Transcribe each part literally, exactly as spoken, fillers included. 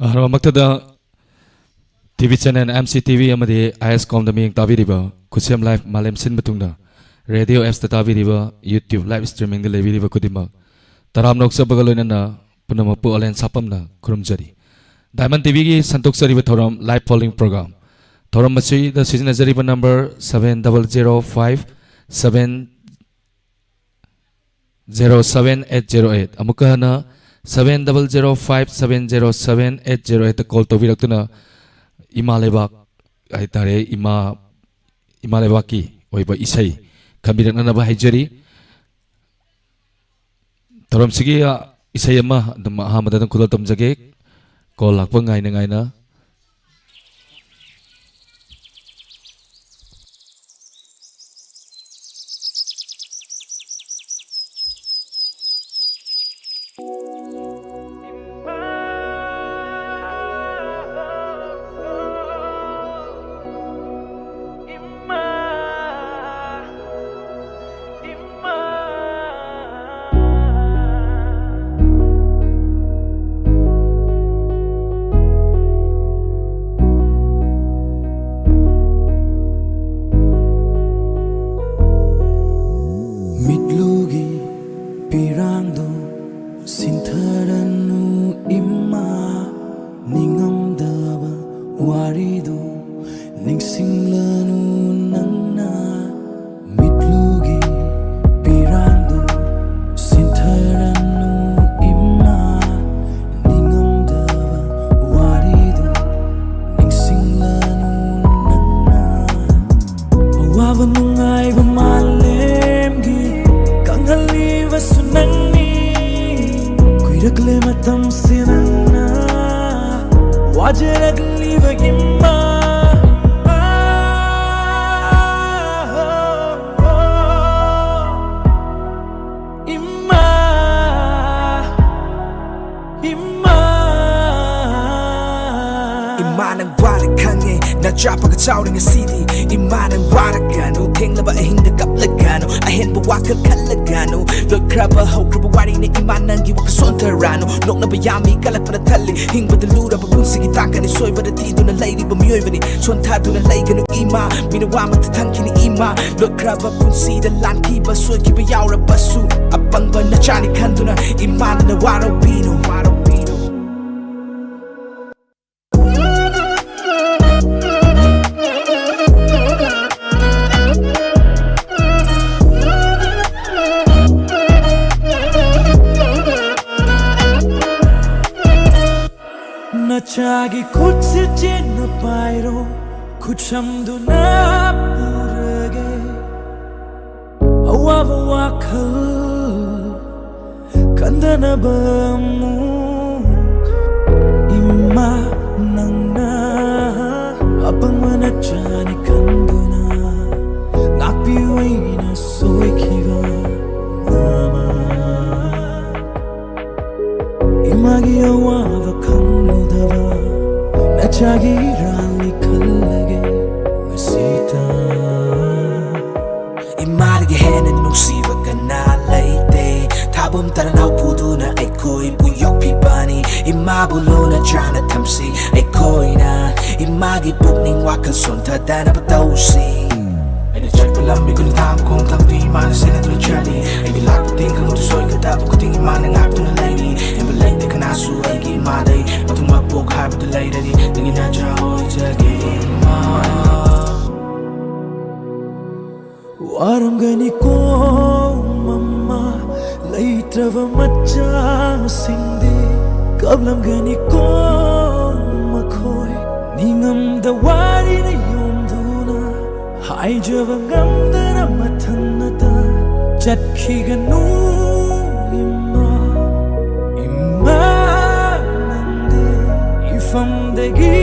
ꯑꯍꯥꯟꯕꯃꯛꯇꯗ T V channel M C T V ꯑꯃꯗꯤ I ꯑꯦꯁ ꯀꯣꯝꯗ ꯃꯤꯠꯌꯦꯡ ꯇꯥꯕꯤꯔꯤꯕ, ꯈꯨꯠꯁꯦꯝ live ꯃꯥꯂꯦꯝ ꯁꯤꯟꯕ ꯊꯨꯡꯅ ꯔꯦꯗꯤꯑꯣ ꯑꯦꯞꯁꯇ ꯇꯥꯕꯤꯔꯤꯕ, ꯌꯨꯇ꯭ꯌꯨꯕ ꯂꯥꯏꯚ ꯁ꯭ꯇ꯭ꯔꯤꯃꯤꯡꯗ ꯂꯩꯕꯤꯔꯤꯕ ꯈꯨꯗꯤꯡꯃꯛ ꯇꯔꯥꯝꯅ ꯑꯣꯛꯆꯕꯒ ꯂꯣꯏꯅꯅ ꯄꯨꯝꯅꯃꯛꯄꯨ ꯑꯂꯦꯟ ꯁꯥꯄꯝꯅ ꯈꯨꯔꯨꯝꯖꯔꯤ꯫ ꯗꯥꯏꯃꯟ ꯇꯤ ꯚꯤꯒꯤ ꯁꯟꯗꯣꯛꯆꯔꯤꯕ ꯊꯧꯔꯝ ꯂꯥꯏꯚ ꯐꯣꯜ ꯏꯟ ꯄ꯭ꯔꯣꯒ꯭ꯔꯥꯝ, ꯊꯧꯔꯝ ꯑꯁꯤꯗ ꯁꯤꯖꯤꯟꯅꯖꯔꯤꯕ number seven double zero five seven zero seven eight zero eight, ꯑꯃꯨꯛꯀ ꯍꯟꯅ seven double zero five seven zero seven eight zero eight call ꯇꯧꯕꯤꯔꯛꯇꯨꯅ ꯏꯃꯥ ꯂꯩꯕꯥꯛ ꯍꯥꯏꯇꯥꯔꯦ, ꯏꯃꯥ, ꯏꯃꯥ ꯂꯩꯕꯥꯛꯀꯤ ꯑꯣꯏꯕ ꯏꯁꯩ ꯈꯟꯕꯤꯔꯛꯅꯅꯕ ꯍꯥꯏꯖꯔꯤ꯫ ꯊꯧꯔꯝꯁꯤꯒꯤ, ꯑ, ꯏꯁꯩ ꯑꯃ ꯑꯗꯨꯝ ꯑꯍꯥꯟꯕꯗ ꯑꯗꯨꯝ ꯈꯨꯗꯣꯜ ꯇꯝꯖꯒꯦ, ꯀꯣꯜ ꯂꯥꯛꯄ ꯉꯥꯏꯅ ꯉꯥꯏꯅ꯫ ꯃꯤꯠꯂꯨꯒꯤ ꯄꯤꯔꯥꯡꯗꯣ ꯁꯤꯟꯊꯔꯅꯨ ꯏꯃꯥ, ꯅꯤꯡꯉꯝꯗꯕ ꯋꯥꯔꯤꯗꯣ ꯅꯤꯡꯁꯤꯡꯂꯅꯨ ꯅꯪꯅ꯫ ꯃꯤꯠꯂꯨꯒꯤ ꯄꯤꯔꯥꯡꯗꯣ ꯁꯤꯟꯊꯔꯅꯨ ꯏꯃꯥ, ꯅꯤꯡꯉꯝꯗꯕ ꯋꯥꯔꯤꯗꯣ ꯅꯤꯡꯁꯤꯡꯂꯅꯨ ꯅꯪꯅ꯫ ꯑꯋꯥꯕ ꯅꯨꯡꯉꯥꯏꯕ ꯃꯥꯂꯦꯝꯒꯤ ꯀꯪꯍꯜꯂꯤꯕꯁꯨ ꯅꯪꯅꯤ꯫ ꯀꯨꯏꯔꯛꯂꯦ ꯃꯇꯝꯁꯦ ꯅꯪꯅ ꯋꯥꯖꯔꯛꯂꯤꯕ ꯏꯃꯥ꯫ ꯏꯃꯥ, ꯏꯃꯥ, ꯏꯃꯥ ꯅꯪ ꯈꯪꯉꯦ ꯅ ꯆꯥꯄꯒ ꯆꯥꯎꯔꯦ ꯉꯁꯤꯗꯤ꯫ ꯏꯃꯥ ꯅꯪ ꯋꯥꯔꯛꯀꯅꯨ, ꯊꯦꯡꯂꯕ ꯑꯍꯤꯡꯗ ꯀꯞꯂꯒꯅꯨ, ꯑꯍꯦꯟꯕ ꯋꯥꯈꯜ ꯈꯜꯂꯒꯅꯨ꯫ ꯂꯣꯏꯈ꯭ꯔꯕ ꯍꯧꯈ꯭ꯔꯕ ꯋꯥꯔꯤꯅꯦ ꯏꯃꯥ, ꯅꯪꯒꯤ ꯋꯥꯈꯜ ꯁꯣꯟꯊꯔꯥꯅꯨ꯫ ꯅꯣꯛꯅꯕ ꯌꯥꯝꯃꯤ ꯀꯜꯂꯛꯄꯅ ꯊꯜꯂꯤ, ꯍꯤꯡꯕꯗ ꯂꯨꯔꯕ ꯄꯨꯟꯁꯤꯒꯤ ꯇꯥꯡꯀꯛꯅꯤ꯫ ꯁꯣꯏꯕꯗ ꯊꯤꯗꯨꯅ ꯂꯩꯔꯤꯕ ꯃꯤꯑꯣꯏꯕꯅꯤ, ꯁꯣꯟꯊꯗꯨꯅ ꯂꯩꯒꯅꯨ ꯏꯃꯥ꯫ ꯃꯤꯅ ꯋꯥ ꯑꯃꯠꯇ ꯊꯝꯈꯤꯅꯤ ꯏꯃꯥ꯫ ꯂꯣꯏꯈ꯭ꯔꯕ ꯄꯨꯟꯁꯤꯗ ꯂꯥꯟꯈꯤꯕ ꯁꯣꯏꯈꯤꯕ ꯌꯥꯎꯔꯕꯁꯨ, ꯑꯄꯪꯕ ꯅꯆꯥꯅꯤ ꯈꯟꯗꯨꯅ ꯏꯃꯥꯅ ꯋꯥꯔꯧꯕꯤꯅꯨ꯫ ꯅꯆꯥꯒꯤ ꯈꯨꯠꯁꯦ ꯆꯦꯟꯅ ꯄꯥꯏꯔꯣ, ꯈꯨꯠꯁꯝꯗꯨꯅ ꯄꯨꯔꯒꯦ꯫ ꯑꯋꯥꯕ ꯋꯥꯈꯜ ꯈꯟꯗꯅꯕ ꯑꯃꯨꯛ ꯏꯃꯥ ꯅꯪꯅ ꯑꯄꯪꯕ ꯅꯆꯥꯅꯤ ꯈꯟꯗꯨꯅ ꯉꯥꯛꯄꯤꯌꯨ ꯑꯩꯅ ꯁꯣꯏꯈꯤꯕ ꯄꯨꯝꯅꯃꯛ꯫ ꯏꯃꯥꯒꯤ ꯑꯋꯥꯕ ꯈꯪꯂꯨꯗꯕ ꯅꯆꯥꯒꯤ ꯏꯔꯥꯜꯅꯤ ꯈꯜꯂꯒꯦ ꯉꯁꯤꯇ꯫ ꯏꯃꯥꯗꯒꯤ ꯍꯦꯟꯅ ꯅꯨꯡꯁꯤꯕ ꯀꯅꯥ ꯂꯩꯇꯦ꯫ ꯊꯥꯕꯨꯝ ꯇꯔꯥꯅꯥꯎ ꯄꯨꯗꯨꯅ ꯑꯩꯈꯣꯏꯕꯨ ꯌꯣꯛꯄꯤꯕꯅꯤ꯫ ꯏꯃꯥꯕꯨ ꯂꯨꯅ ꯆꯥꯅ ꯊꯝꯁꯤ ꯑꯩꯈꯣꯏꯅ꯫ ꯏꯃꯥꯒꯤ ꯄꯨꯛꯅꯤꯡ ꯋꯥꯈꯜ ꯁꯣꯟꯊꯗꯅꯕ ꯇꯧꯁꯤ꯫ ꯑꯩꯅ ꯆꯠꯄ ꯂꯝꯕꯤ ꯈꯨꯟꯊꯥꯡ ꯈꯣꯡꯊꯥꯡꯗꯨ ꯏꯃꯥꯅ ꯁꯦꯟꯅꯗꯨꯅ ꯆꯠꯂꯤ꯫ ꯑꯩꯒꯤ ꯂꯥꯛꯄ ꯇꯤꯟ ꯈꯪꯍꯧꯗ ꯁꯣꯏꯈꯤꯗꯕ ꯈꯨꯗꯤꯡ ꯏꯃꯥꯅ ꯉꯥꯛꯇꯨꯅ ꯂꯩꯔꯤ꯫ ꯍꯦꯟꯕ ꯂꯩꯇꯦ ꯀꯅꯥꯁꯨ ꯑꯩꯒꯤ ꯏꯃꯥꯗꯩ꯫ ꯃꯊꯨꯝ ꯃꯄꯣꯛ ꯍꯥꯏꯕꯗꯨ ꯂꯩꯔꯗꯤ ꯅꯪꯒꯤ ꯅꯆꯥ ꯑꯣꯏꯖꯒꯦ ꯏꯃꯥ꯫ ꯋꯥꯔꯝꯒꯅꯤꯀꯣ ꯃꯃꯥ ꯂꯩꯇ꯭ꯔꯕ ꯃꯆꯥꯁꯤꯡꯗꯤ, ꯀꯞꯂꯝꯒꯅꯤꯀꯣ ꯃꯈꯣꯏ ꯅꯤꯡꯉꯝꯗ ꯋꯥꯔꯤꯅ ꯌꯣꯝꯗꯨꯅ꯫ ꯍꯥꯏꯖꯕ ꯉꯝꯗꯅ ꯃꯊꯟꯅꯇ ꯆꯠꯈꯤꯒꯅꯨ ꯏꯃꯥ꯫ ꯏꯃꯥ ꯅꯪꯗꯤ ꯏꯐꯝꯗꯒꯤ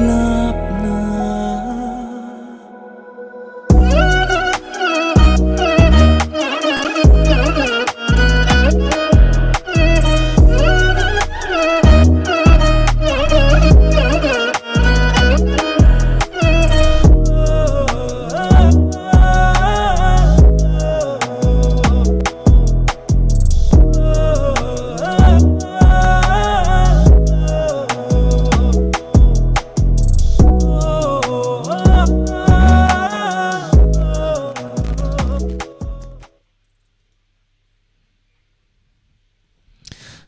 ꯂꯥꯞꯅ꯫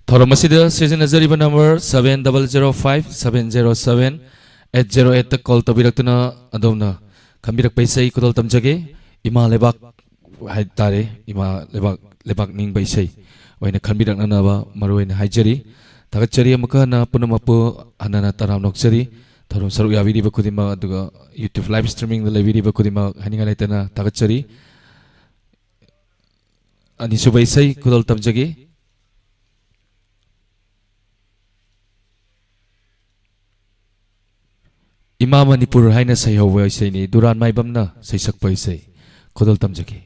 ꯊꯧꯔꯝ ꯑꯁꯤꯗ ꯁꯤꯖꯤꯟꯅꯖꯔꯤꯕ number seven double zero five seven zero seven eight zero eight ꯇ call ꯇꯧꯕꯤꯔꯛꯇꯨꯅ ꯑꯗꯣꯝꯅ ꯈꯟꯕꯤꯔꯛꯄ ꯏꯁꯩ ꯈꯨꯗꯣꯜ ꯇꯝꯖꯒꯦ꯫ ꯏꯃꯥ ꯂꯩꯕꯥꯛ ꯍꯥꯏ ꯇꯥꯔꯦ, ꯏꯃꯥ ꯂꯩꯕꯥꯛ, ꯂꯩꯕꯥꯛ ꯅꯤꯡꯕ ꯏꯁꯩ ꯑꯣꯏꯅ ꯈꯟꯕꯤꯔꯛꯅꯅꯕ ꯃꯔꯨ ꯑꯣꯏꯅ ꯍꯥꯏꯖꯔꯤ꯫ ꯊꯥꯒꯠꯆꯔꯤ ꯑꯃꯨꯛꯀ ꯍꯟꯅ ꯄꯨꯝꯅꯃꯛꯄꯨ ꯍꯟꯅ ꯍꯟꯅ ꯇꯔꯥꯝꯅ ꯑꯣꯛꯆꯔꯤ꯫ ꯊꯧꯔꯝ ꯁꯔꯨꯛ ꯌꯥꯕꯤꯔꯤꯕ ꯈꯨꯗꯤꯡꯃꯛ, ꯑꯗꯨꯒ YouTube live streaming ꯗ ꯂꯩꯕꯤꯔꯤꯕ ꯈꯨꯗꯤꯡꯃꯛ ꯍꯥꯏꯅꯤꯡꯉꯥꯏ ꯂꯩꯇꯅ ꯊꯥꯒꯠꯆꯔꯤ꯫ ꯑꯅꯤꯁꯨꯕ ꯏꯁꯩ ꯈꯨꯗꯣꯜ ꯇꯝꯖꯒꯦ꯫ ꯏꯃꯥ ꯃꯅꯤꯄꯨꯔ ꯍꯥꯏꯅ ꯁꯩꯍꯧꯕ ꯏꯁꯩꯅꯤ, ꯗꯨꯔꯥꯟ ꯃꯥꯏꯕꯝꯅ ꯁꯩꯁꯛꯄ ꯏꯁꯩ ꯈꯨꯗꯣꯜ ꯇꯝꯖꯒꯦ꯫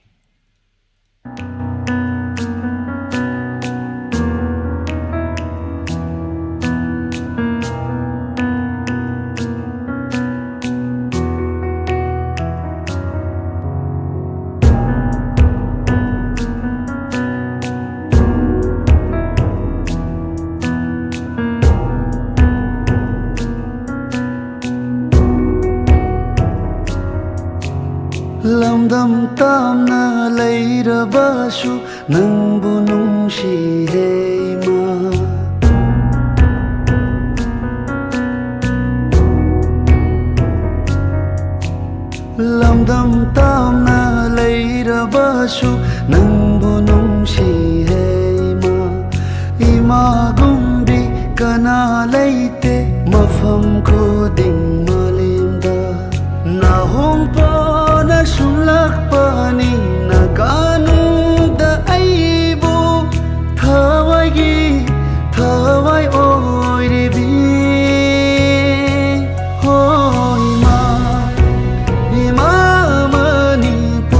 ꯂꯝꯗꯝ ꯇꯝꯅ ꯂꯩꯔꯕꯁꯨ ꯅꯪꯕꯨ ꯅꯨꯡꯁꯤꯔꯦ ꯏꯃꯥ꯫ ꯂꯝꯗꯝ ꯇꯝꯅ ꯂꯩꯔꯕꯁꯨ ꯅꯪꯕꯨ ꯅꯨꯡꯁꯤꯔꯦ ꯏꯃꯥ꯫ ꯏꯃꯥꯒꯨꯝꯕꯤ ꯀꯅꯥ ꯂꯩꯇꯦ ꯃꯐꯝ ꯈꯨꯗꯤꯡ ꯃꯥꯂꯦꯝꯗ꯫ ꯅꯥꯍꯣꯡ ꯄꯣꯟꯅ ꯁꯨꯡꯂꯛꯄꯅꯤ ꯅꯀꯥꯅꯨꯡꯗ ꯑꯩꯕꯨ ꯊꯋꯥꯏꯒꯤ ꯊꯋꯥꯏ ꯑꯣꯏꯔꯤꯕꯤ꯫ ꯍꯣ ꯏꯃꯥ, ꯏꯃꯥ ꯃꯅꯤꯄꯨꯔ꯫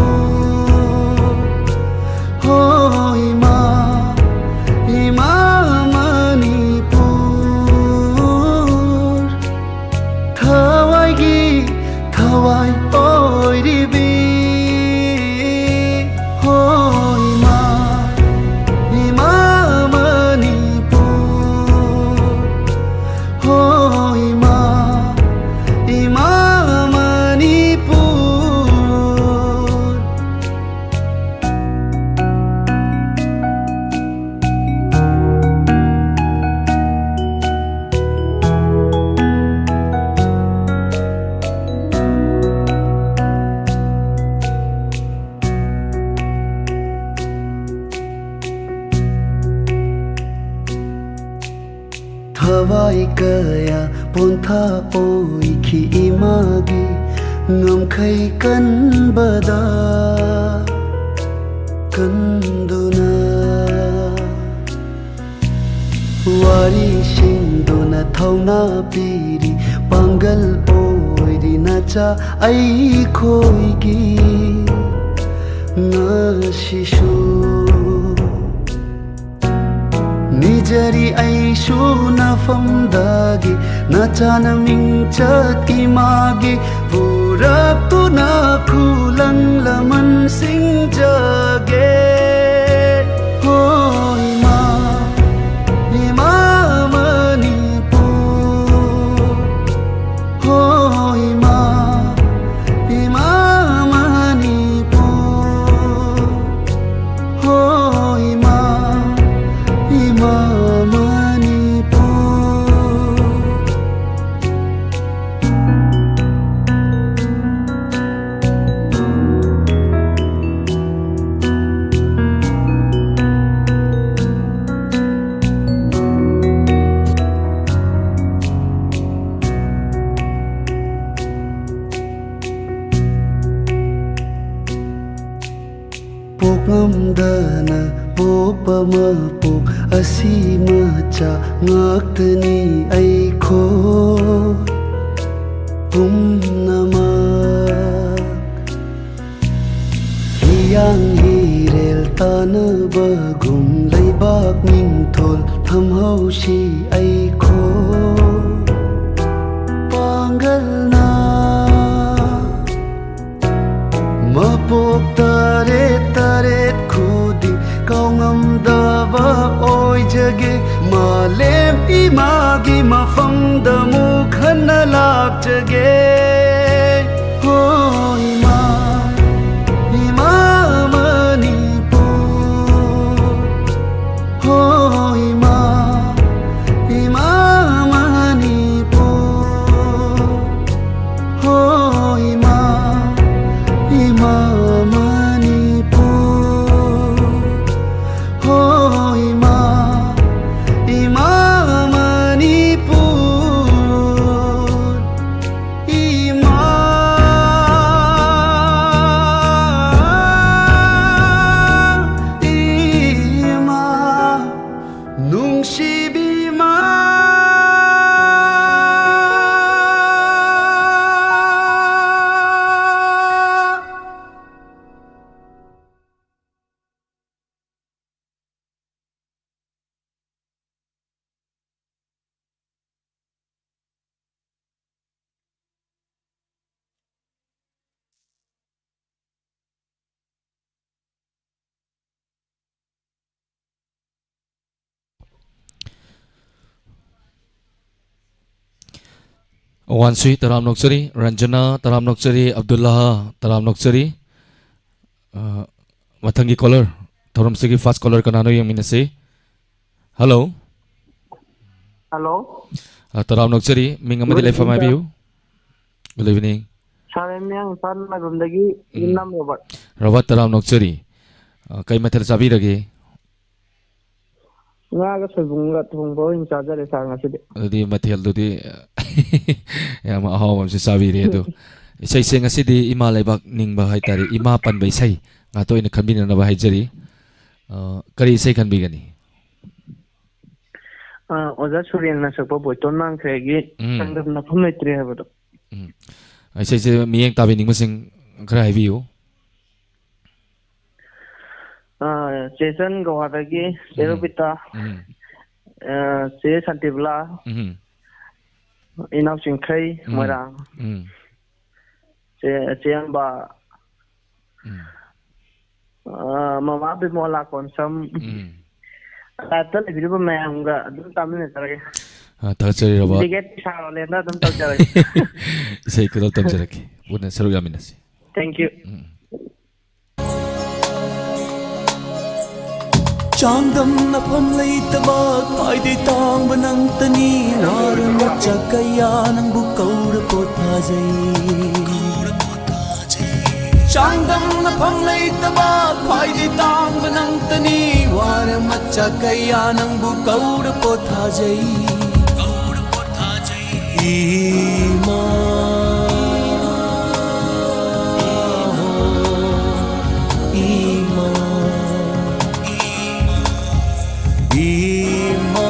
ꯚꯥꯏ ꯀꯌꯥ ꯄꯣꯟꯊꯥ ꯑꯣꯏꯈꯤ ꯏꯃꯥꯒꯤ ꯉꯝꯈꯩ ꯀꯟꯕꯗ ꯀꯟꯗꯨꯅ꯫ ꯋꯥꯔꯤꯁꯤꯡꯗꯨꯅ ꯊꯧꯅꯥ ꯄꯤꯔꯤ, ꯄꯥꯡꯒꯜ ꯑꯣꯏꯔꯤ ꯅꯆꯥ ꯑꯩꯈꯣꯏꯒꯤ꯫ ꯉꯁꯤꯁꯨ ꯅꯤꯖꯔꯤ ꯑꯩꯁꯨ ꯅꯐꯝꯗꯒꯤ, ꯅꯆꯥꯅ ꯃꯤꯡꯆꯠ ꯏꯃꯥꯒꯤ ꯄꯨꯔꯛꯇꯨꯅ ꯈꯨꯂꯪ ꯂꯃꯟ ꯁꯤꯡꯖꯒꯦ꯫ ꯍꯣ ꯏꯃꯥ, ꯏꯃꯥ ꯃꯅꯤꯄꯨꯔ, ꯍꯣ ꯏꯃꯥ, ꯏꯃꯥ ꯃꯅꯤꯄꯨꯔ, ꯍꯣ ꯏꯃꯥ, ꯏꯃꯥ ꯃꯅꯤꯄꯨꯔ꯫ ꯄꯣꯛꯉꯝꯗꯅ ꯄꯣꯛꯄ ꯃꯄꯣꯛ ꯑꯁꯤ ꯃꯆꯥ ꯉꯥꯛꯇꯅꯤ ꯑꯩꯈꯣꯏ ꯄꯨꯝꯅꯃꯛ꯫ ꯍꯤꯌꯥꯡ ꯍꯤꯔꯦꯜ ꯇꯥꯟꯅꯕꯒꯨꯝ ꯂꯩꯕꯥꯛ ꯅꯤꯡꯊꯣꯜ ꯊꯝꯍꯧꯁꯤ ꯑꯩꯈꯣꯏ ꯄꯥꯡꯒꯜꯅ꯫ ꯃꯄꯣꯛ ꯇꯔꯦꯠ ꯇꯔꯦꯠ ꯈꯨꯗꯤꯡ ꯀꯥꯎꯉꯝꯗꯕ ꯑꯣꯏꯖꯒꯦ꯫ ꯃꯥꯂꯦꯝ ꯏꯃꯥꯒꯤ ꯃꯐꯝꯗ ꯑꯃꯨꯛ ꯍꯟꯅ ꯂꯥꯛꯆꯒꯦ꯫ ꯍꯣ ꯏꯃꯥ, ꯏꯃꯥ ꯃꯅꯤꯄꯨꯔ, ꯍꯣ ꯏꯃꯥ, ꯏꯃꯥ ꯃꯅꯤꯄꯨꯔ, ꯍꯣ ꯏꯃꯥ, ꯏꯃꯥ ꯃꯅꯤꯄꯨꯔ, ꯍꯣ ꯏꯃꯥ, ꯏꯃꯥ ꯃꯅꯤꯄꯨꯔ꯫ ꯋꯥꯟꯁꯨꯏ, ꯇꯔꯥꯝꯅ ꯑꯣꯛꯆꯔꯤ꯫ ꯔꯟꯖꯅꯥ, ꯇꯔꯥꯝꯅ ꯑꯣꯛꯆꯔꯤ꯫ ꯑꯕꯗꯨꯜꯂꯥꯍ, ꯇꯔꯥꯝꯅ ꯑꯣꯛꯆꯔꯤ꯫ ꯑ, ꯃꯊꯪꯒꯤ caller, ꯊꯧꯔꯝꯁꯤꯒꯤ first caller ꯀꯅꯥꯅꯣ ꯌꯦꯡꯃꯤꯟꯅꯁꯤ꯫ Hello꯫ Hello꯫ ꯑ, ꯇꯔꯥꯝꯅ ꯑꯣꯛꯆꯔꯤ꯫ ꯃꯤꯡ ꯑꯃꯗꯤ Good ꯂꯩꯐꯝ evening, sir꯫ ꯍꯥꯏꯕꯤꯌꯨ꯫ Good evening꯫ Sir, ꯑꯩ ꯃꯌꯥꯡ ꯏꯝꯐꯥꯜ ꯃꯥꯏꯕꯝꯗꯒꯤ ꯎꯝ꯫ ꯌꯨꯝꯅꯥꯝ ꯔꯣꯕꯥꯔꯠ꯫ ꯔꯣꯕꯥꯔꯠ, ꯇꯔꯥꯝꯅ ꯑꯣꯛꯆꯔꯤ꯫ ꯑ, ꯀꯩ ꯃꯊꯦꯜ ꯆꯥꯕꯤꯔꯒꯦ? ꯉꯥꯒ ꯁꯣꯏꯕꯨꯝꯒ ꯊꯣꯡꯕ ꯑꯣꯏꯅ ꯆꯥꯖꯔꯦ, sir, ꯉꯁꯤꯗꯤ꯫ ꯑꯗꯨꯗꯤ ꯃꯊꯦꯜꯗꯨꯗꯤ ꯌꯥꯝ ꯑꯍꯥꯎꯕ ꯑꯃꯁꯨ ꯆꯥꯕꯤꯔꯦ꯫ ꯑꯗꯣ ꯏꯁꯩꯁꯦ ꯉꯁꯤꯗꯤ ꯏꯃꯥ ꯂꯩꯕꯥꯛ ꯅꯤꯡꯕ ꯍꯥꯏꯇꯥꯔꯦ, ꯏꯃꯥ ꯄꯟꯕ ꯏꯁꯩ ꯉꯥꯛꯇ ꯑꯣꯏꯅ ꯈꯟꯕꯤꯅꯅꯕ ꯍꯥꯏꯖꯔꯤ꯫ ꯑ, ꯀꯔꯤ ꯏꯁꯩ ꯈꯟꯕꯤꯒꯅꯤ? ꯑ, ꯑꯣꯖꯥ ꯁꯨꯔꯦꯟꯅ ꯁꯛꯄ ꯕꯣꯏꯇꯣꯟ ꯃꯥꯡꯈ꯭ꯔꯦꯒꯤ ꯎꯝ꯫ ꯆꯥꯡꯗꯝꯅꯐꯝ ꯂꯩꯇ꯭ꯔꯦ ꯍꯥꯏꯕꯗꯣ꯫ ꯎꯝ꯫ ꯏꯁꯩꯁꯦ ꯃꯤꯠꯌꯦꯡ ꯇꯥꯕꯤꯅꯤꯡꯕꯁꯤꯡ ꯈꯔ ꯍꯥꯏꯕꯤꯌꯨ꯫ ꯑ, ꯆꯦꯆꯟ ꯒꯧꯍꯥꯗꯒꯤ, ꯆꯦ ꯎꯝ꯫ ꯔꯣꯕꯤꯇꯥ, ꯎꯝ꯫ ꯑ, ꯆꯦ ꯁꯥꯟꯇꯤꯕꯂꯥ, ꯎꯝ꯫ ꯏꯅꯥꯎ ꯆꯤꯡꯈꯩ, ꯎꯝ꯫ ꯃꯣꯏꯔꯥꯡ, ꯎꯝ꯫ ꯆꯦ, ꯆꯦ ꯑꯝꯕ, ꯎꯝ꯫ ꯑ, ꯃꯃꯥ ꯕꯤꯃꯣꯂꯥ ꯀꯣꯟꯁꯝ, ꯎꯝ꯫ live-ꯇ ꯂꯩꯕꯤꯔꯤꯕ ꯃꯌꯥꯝꯒ ꯑꯗꯨꯝ ꯇꯥꯃꯤꯟꯅꯖꯔꯒꯦ꯫ ꯑ, ꯊꯥꯒꯠꯆꯔꯤ, ꯔꯣꯕꯥꯔꯠ꯫ Delegate ꯁꯥꯔ ꯑꯣꯂꯦꯟꯗ ꯑꯗꯨꯝ ꯇꯧꯖꯔꯒꯦ꯫ ꯏꯁꯩ ꯈꯨꯗꯣꯜ ꯇꯝꯖꯔꯛꯀꯦ꯫ ꯄꯨꯟꯅ ꯁꯔꯨꯛ ꯌꯥꯃꯤꯟꯅꯁꯤ꯫ Thank you꯫ ꯎꯝ꯫ ꯆꯥꯡꯗꯝꯅꯐꯝ ꯂꯩꯇꯕ ꯈ꯭ꯋꯥꯏꯗꯩ ꯇꯥꯡꯕ ꯅꯪꯇꯅꯤ꯫ ꯋꯥꯔ ꯃꯆꯥ ꯀꯌꯥ ꯅꯪꯕꯨ ꯀꯧꯔ ꯄꯣꯊꯥꯖꯩ꯫ ꯆꯥꯡꯗꯝꯅꯐꯝ ꯂꯩꯇꯕ ꯈ꯭ꯋꯥꯏꯗꯩ ꯇꯥꯡꯕ ꯅꯪꯇꯅꯤ꯫ ꯋꯥꯔ ꯃꯆꯥ ꯀꯌꯥ ꯅꯪꯕꯨ ꯀꯧꯔ ꯄꯣꯊꯥꯖꯩ꯫ ꯏꯃꯥ, ꯏꯃꯥ, ꯏꯃꯥ, ꯏꯃꯥ꯫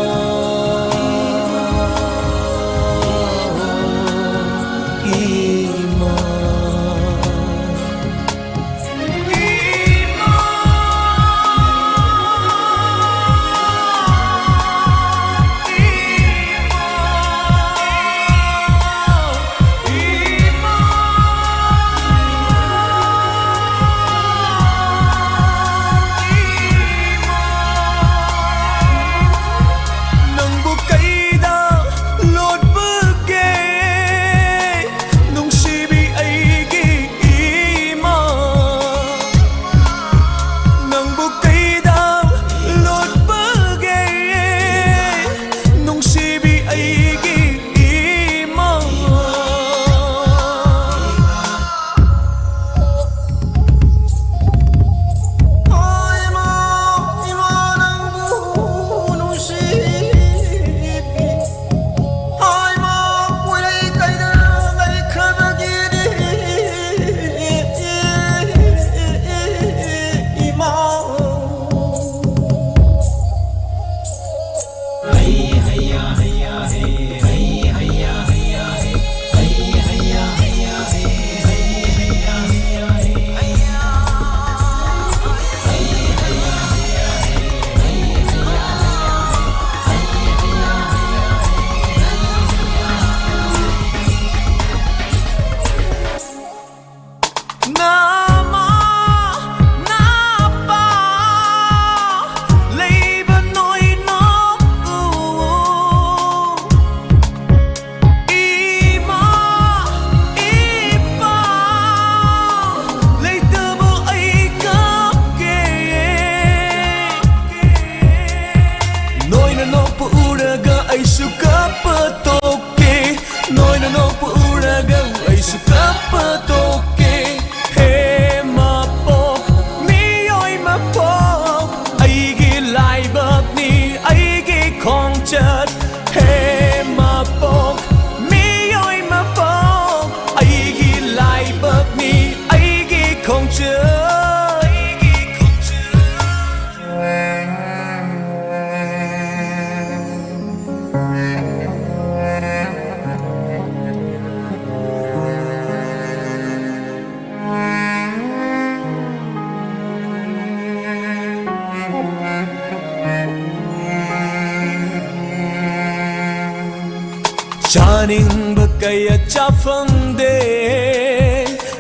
ꯆꯥꯅꯤꯡꯕ ꯀꯌꯥ ꯆꯥ ꯐꯪꯗꯦ,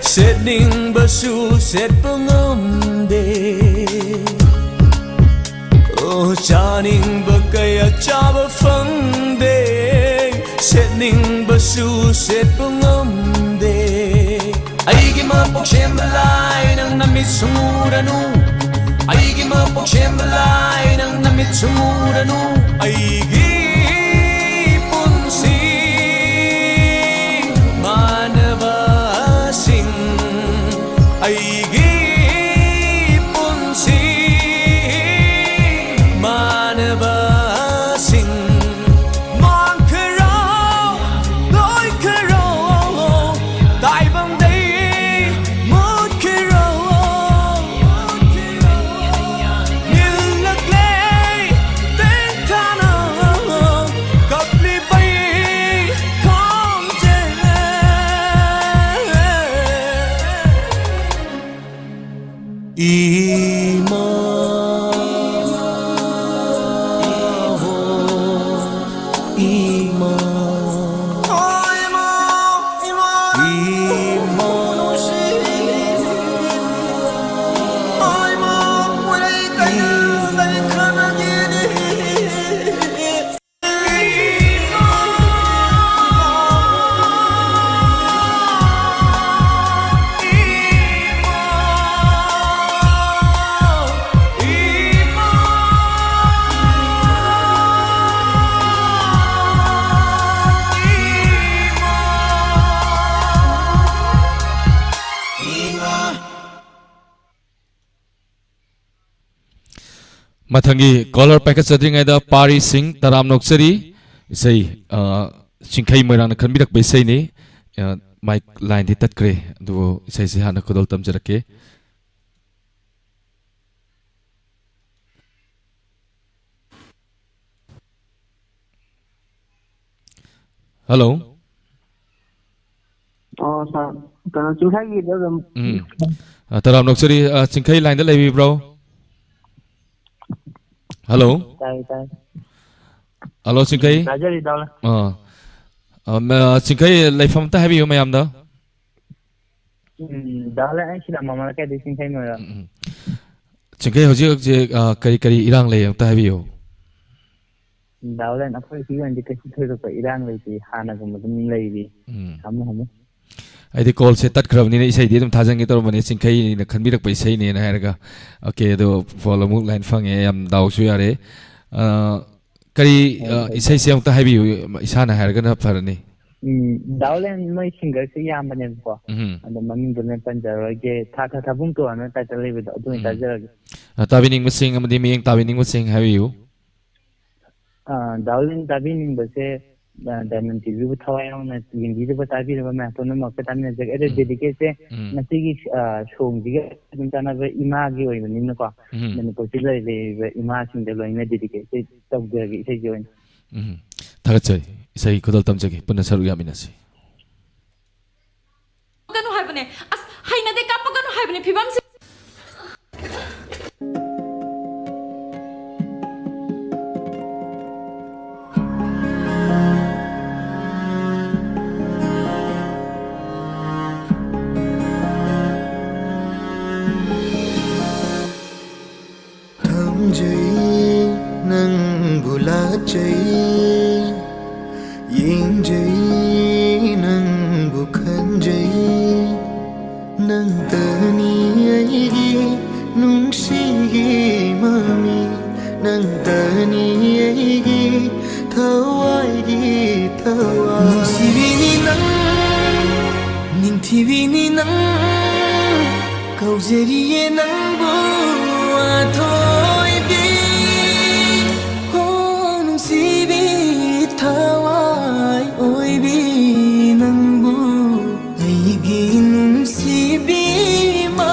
ꯁꯦꯠꯅꯤꯡꯕꯁꯨ ꯁꯦꯠꯄ ꯉꯝꯗꯦ꯫ ꯑꯣ, ꯆꯥꯅꯤꯡꯕ ꯀꯌꯥ ꯆꯥꯕ ꯐꯪꯗꯦ, ꯁꯦꯠꯅꯤꯡꯕꯁꯨ ꯁꯦꯠꯄ ꯉꯝꯗꯦ꯫ ꯑꯩꯒꯤ ꯃꯄꯣꯛ ꯁꯦꯝꯕ ꯂꯥꯏ, ꯅꯪ ꯅꯃꯤꯠ ꯁꯨꯡ ꯎꯔꯅꯨ꯫ ꯑꯩꯒꯤ ꯃꯄꯣꯛ ꯁꯦꯝꯕ ꯂꯥꯏ, ꯅꯪ ꯅꯃꯤꯠ ꯁꯨꯡ ꯎꯔꯅꯨ꯫ ꯑꯩꯒꯤ ꯄꯨꯟꯁꯤ ꯃꯥꯟꯅꯕꯁꯤꯡ, ꯑꯩꯒꯤ ꯄꯨꯟꯁꯤ ꯃꯥꯟꯅꯕꯁꯤꯡ꯫ ꯃꯥꯡꯈ꯭ꯔꯣ, ꯂꯣꯏꯈ꯭ꯔꯣ, ꯇꯥꯏꯕꯪꯗꯩ ꯃꯨꯠꯈ꯭ꯔꯣ꯫ ꯅꯤꯜꯂꯛꯂꯦ ꯇꯦꯡꯊꯥꯅ ꯀꯞꯂꯤꯕꯩ ꯈꯣꯟꯖꯦꯜ꯫ ꯏꯃꯥ, ꯏꯃꯥ, ꯏꯃꯥ, ꯏꯃꯥ, ꯃꯊꯪꯒꯤ caller ꯄꯥꯏꯈꯠꯆꯗ꯭ꯔꯤꯉꯩꯗ ꯄꯥꯔꯤ ꯁꯤꯡ ꯇꯔꯥꯝꯅ ꯑꯣꯛꯆꯔꯤ꯫ ꯏꯁꯩ, ꯑ, ꯆꯤꯡꯈꯩ ꯃꯣꯏꯔꯥꯡꯅ ꯈꯟꯕꯤꯔꯛꯄ ꯏꯁꯩꯅꯤ꯫ ꯑ, mic line ꯗꯤ ꯇꯠꯈ꯭ꯔꯦ, ꯑꯗꯨꯕꯨ ꯏꯁꯩꯁꯦ ꯍꯥꯟꯅ ꯈꯨꯗꯣꯜ ꯇꯝꯖꯔꯛꯀꯦ꯫ Hello꯫ ꯑꯣ, sir꯫ ꯀꯩꯅꯣ, ꯆꯤꯡꯈꯩꯒꯤꯗ ꯑꯗꯨꯝ ꯎꯝ꯫ ꯑ, ꯇꯔꯥꯝꯅ ꯑꯣꯛꯆꯔꯤ꯫ ꯑ, ꯆꯤꯡꯈꯩ line ꯗ ꯂꯩꯕꯤꯕ꯭ꯔꯣ? Hello꯫ ꯇꯥꯏ, ꯇꯥꯏ꯫ Hello, ꯆꯤꯡꯈꯩ꯫ ꯎꯝ, ꯇꯥꯖꯔꯤ, ꯏꯇꯥꯎ꯫ ꯑ꯫ ꯑ, ꯃ-, ꯆꯤꯡꯈꯩ ꯂꯩꯐꯝ ꯑꯝꯇ ꯍꯥꯏꯕꯤꯌꯨ ꯃꯌꯥꯝꯗ꯫ ꯎꯝ, ꯗꯥ ꯍꯣꯂꯦꯟ, ꯑꯩ ꯁꯤꯗ ꯃꯃꯥ ꯂꯩꯀꯥꯏꯗꯩ ꯆꯤꯡꯈꯩ ꯃꯣꯏꯔꯥ꯫ ꯎꯝ, ꯎꯝ꯫ ꯆꯤꯡꯈꯩ ꯍꯧꯖꯤꯛ ꯍꯧꯖꯤꯛ, ꯑ, ꯀꯔꯤ ꯀꯔꯤ ꯏꯔꯥꯡ ꯂꯩ ꯑꯝꯇ ꯍꯥꯏꯕꯤꯌꯨ꯫ ꯗꯥ ꯍꯣꯂꯦꯟ, ꯑꯩꯈꯣꯏ ꯁꯤꯒꯤ ꯑꯣꯏꯅꯗꯤ ꯀꯩꯁꯨ ꯊꯣꯏꯗꯣꯛꯄ ꯏꯔꯥꯡ ꯂꯩꯇꯦ, ꯍꯥꯟꯅꯒꯨꯝꯕ ꯑꯗꯨꯝ ꯂꯩꯔꯤ꯫ ꯎꯝ꯫ ꯍꯥꯃꯨ ꯍꯥꯃꯨ꯫ ꯑꯩꯗꯤ callꯁꯦ ꯇꯠꯈ꯭ꯔꯕꯅꯤꯅ ꯏꯁꯩꯗꯤ ꯑꯗꯨꯝ ꯊꯥꯖꯟꯒꯦ ꯇꯧꯔꯝꯕꯅꯦ, ꯆꯤꯡꯈꯩꯅ ꯈꯟꯕꯤꯔꯛꯄ ꯏꯁꯩꯅꯦꯅ ꯍꯥꯏꯔꯒ꯫ OK, ꯑꯗꯣ phone ꯑꯃꯨꯛ line ꯐꯪꯉꯦ, ꯌꯥꯝ ꯗꯥꯎꯁꯨ ꯌꯥꯔꯦ꯫ ꯑ, ꯀꯔꯤ, ꯍꯣꯏ, ꯑ, ꯍꯣꯏ, ꯏꯁꯩꯁꯦ ꯍꯣꯏ꯫ ꯑꯃꯨꯛꯇ ꯍꯥꯏꯕꯤꯌꯨ, ꯏꯁꯥꯅ ꯍꯥꯏꯔꯒꯅ ꯐꯔꯅꯤ꯫ ꯎꯝ, ꯗꯥ ꯍꯣꯂꯦꯟ, ꯃꯣꯏ singerꯁꯦ ꯌꯥꯝꯕꯅꯦꯕꯀꯣ꯫ ꯎꯝ꯫ ꯑꯗꯣ ꯃꯃꯤꯡꯗꯨꯅ ꯄꯟꯖꯔꯣꯏꯒꯦ꯫ ꯊꯥ ꯊꯥ ꯊꯥꯕꯨꯡ ꯇꯣ ꯍꯥꯏꯅ title ꯂꯩꯕꯗꯣ, ꯑꯗꯨ ꯑꯣꯏꯅ ꯎꯝ꯫ ꯇꯥꯖꯔꯒꯦ꯫ ꯑ, ꯇꯥꯕꯤꯅꯤꯡꯕꯁꯤꯡ ꯑꯃꯗꯤ ꯃꯤꯠꯌꯦꯡ ꯇꯥꯕꯤꯅꯤꯡꯕꯁꯤꯡ ꯍꯥꯏꯕꯤꯌꯨ꯫ ꯑ, ꯗꯥ ꯍꯣꯂꯦꯟ, ꯇꯥꯕꯤꯅꯤꯡꯕꯁꯦ, ꯑ, Diamond TVꯕꯨ ꯊꯋꯥꯏ ꯌꯥꯎꯅ ꯌꯦꯡꯕꯤꯔꯤꯕ, ꯇꯥꯕꯤꯔꯤꯕ ꯃꯌꯥꯝ ꯄꯨꯝꯅꯃꯛꯇ ꯇꯥꯃꯤꯟꯅꯖꯒꯦ꯫ ꯑꯗꯣ ꯎꯝ꯫ dedicateꯁꯦ ꯎꯝ꯫ ꯉꯁꯤꯒꯤ, ꯑ, songꯁꯤꯒ ꯑꯗꯨꯝ ꯆꯥꯟꯅꯕ ꯏꯃꯥꯒꯤ ꯑꯣꯏꯕꯅꯤꯅꯀꯣ, ꯎꯝ꯫ ꯃꯅꯤꯄꯨꯔꯁꯤꯗ ꯂꯩꯔꯤꯕ ꯏꯃꯥꯁꯤꯡꯗ ꯂꯣꯏꯅ dedicate ꯇꯧꯖꯔꯒꯦ ꯏꯁꯩꯒꯤ ꯑꯣꯏꯅ꯫ ꯎꯝ꯫ ꯊꯥꯒꯠꯆꯔꯤ꯫ ꯏꯁꯩ ꯈꯨꯗꯣꯜ ꯇꯝꯖꯒꯦ, ꯄꯨꯟꯅ ꯁꯔꯨꯛ ꯌꯥꯃꯤꯟꯅꯁꯤ꯫ ꯀꯅꯨ ꯍꯥꯏꯕꯅꯦ꯫ ꯑꯁ, ꯍꯩꯅꯗꯦ, ꯀꯥꯞꯄꯛꯀꯅꯨ ꯍꯥꯏꯕꯅꯦ ꯐꯤꯕꯝꯁꯤ꯫ ꯊꯝꯖꯩ ꯅꯪꯕꯨ ꯂꯥꯠꯆꯩ, ꯌꯦꯡꯖꯩ ꯅꯪꯕꯨ ꯈꯟꯖꯩ, ꯅꯪꯇꯅꯤ ꯑꯩꯒꯤ ꯅꯨꯡꯁꯤꯒꯤ ꯃꯃꯤ, ꯅꯪꯇꯅꯤ ꯑꯩꯒꯤ ꯊꯋꯥꯏꯒꯤ ꯊꯋꯥꯏ꯫ ꯅꯨꯡꯁꯤꯕꯤꯅꯤ ꯅꯪ, ꯅꯤꯡꯊꯤꯕꯤꯅꯤ ꯅꯪ, ꯀꯧꯖꯔꯤꯌꯦ ꯅꯪꯕꯨ ꯑꯊꯣꯏꯕꯤ꯫ ꯍꯣ ꯅꯨꯡꯁꯤꯕꯤ, ꯊꯋꯥꯏ ꯑꯣꯏꯕꯤ ꯅꯪꯕꯨ ꯑꯩꯒꯤ ꯅꯨꯡꯁꯤꯕꯤ ꯏꯃꯥ꯫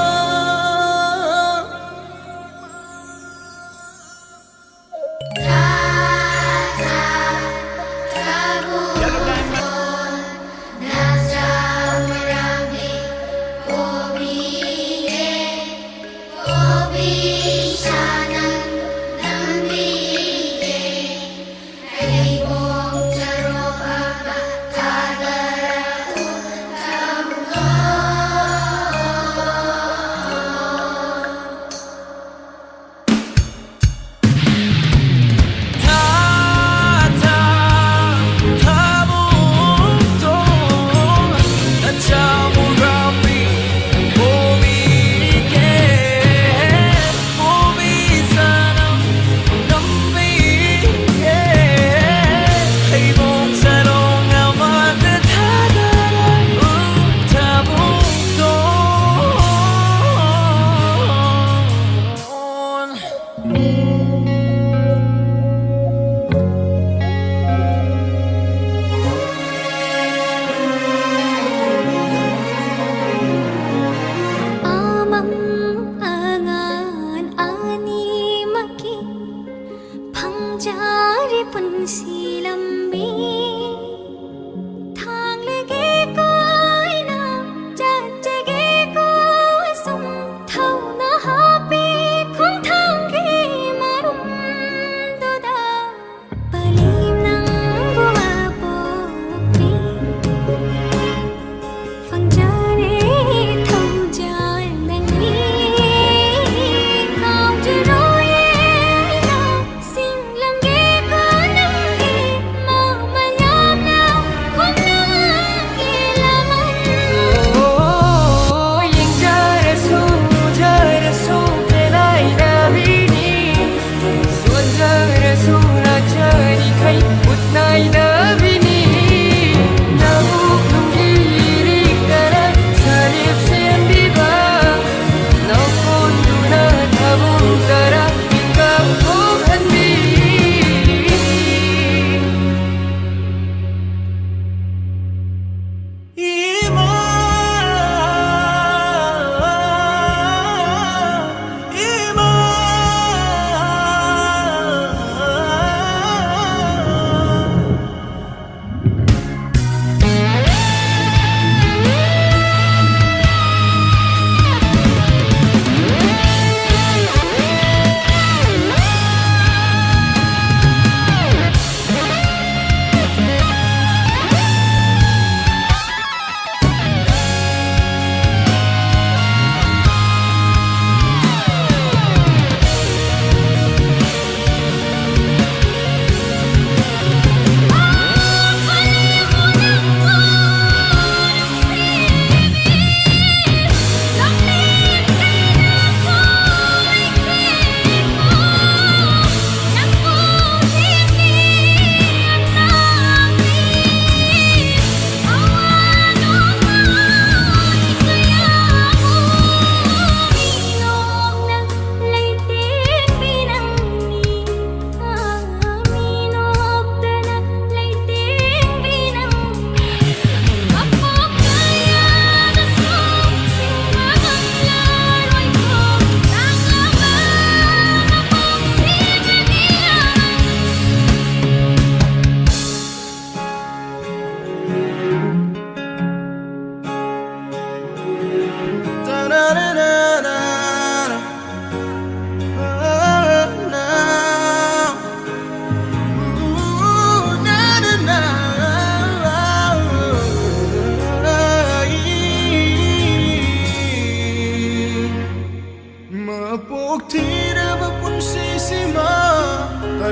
ꯇꯥꯔꯤ ꯄꯨꯟꯁꯤ ꯂꯝꯕꯤ ꯊꯥꯡꯂꯒꯦꯀꯣ ꯑꯩꯅ, ꯆꯠꯆꯒꯦꯀꯣ ꯑꯁꯨꯝ ꯊꯧꯅ ꯍꯥꯞꯄꯤ ꯈꯣꯡꯊꯥꯡꯒꯤ ꯃꯔꯨꯝꯗꯨꯗ꯫ ꯄꯂꯦꯝ ꯅꯪꯕꯨ ꯄꯣꯛꯄꯤ ꯐꯪꯖꯔꯦ ꯊꯧꯖꯥꯜ ꯅꯪꯒꯤ꯫ ꯀꯥꯎꯖꯔꯣꯏ ꯑꯩꯅ ꯁꯤꯡꯂꯝꯒꯦꯀꯣ ꯅꯪꯒꯤ ꯃꯃꯜ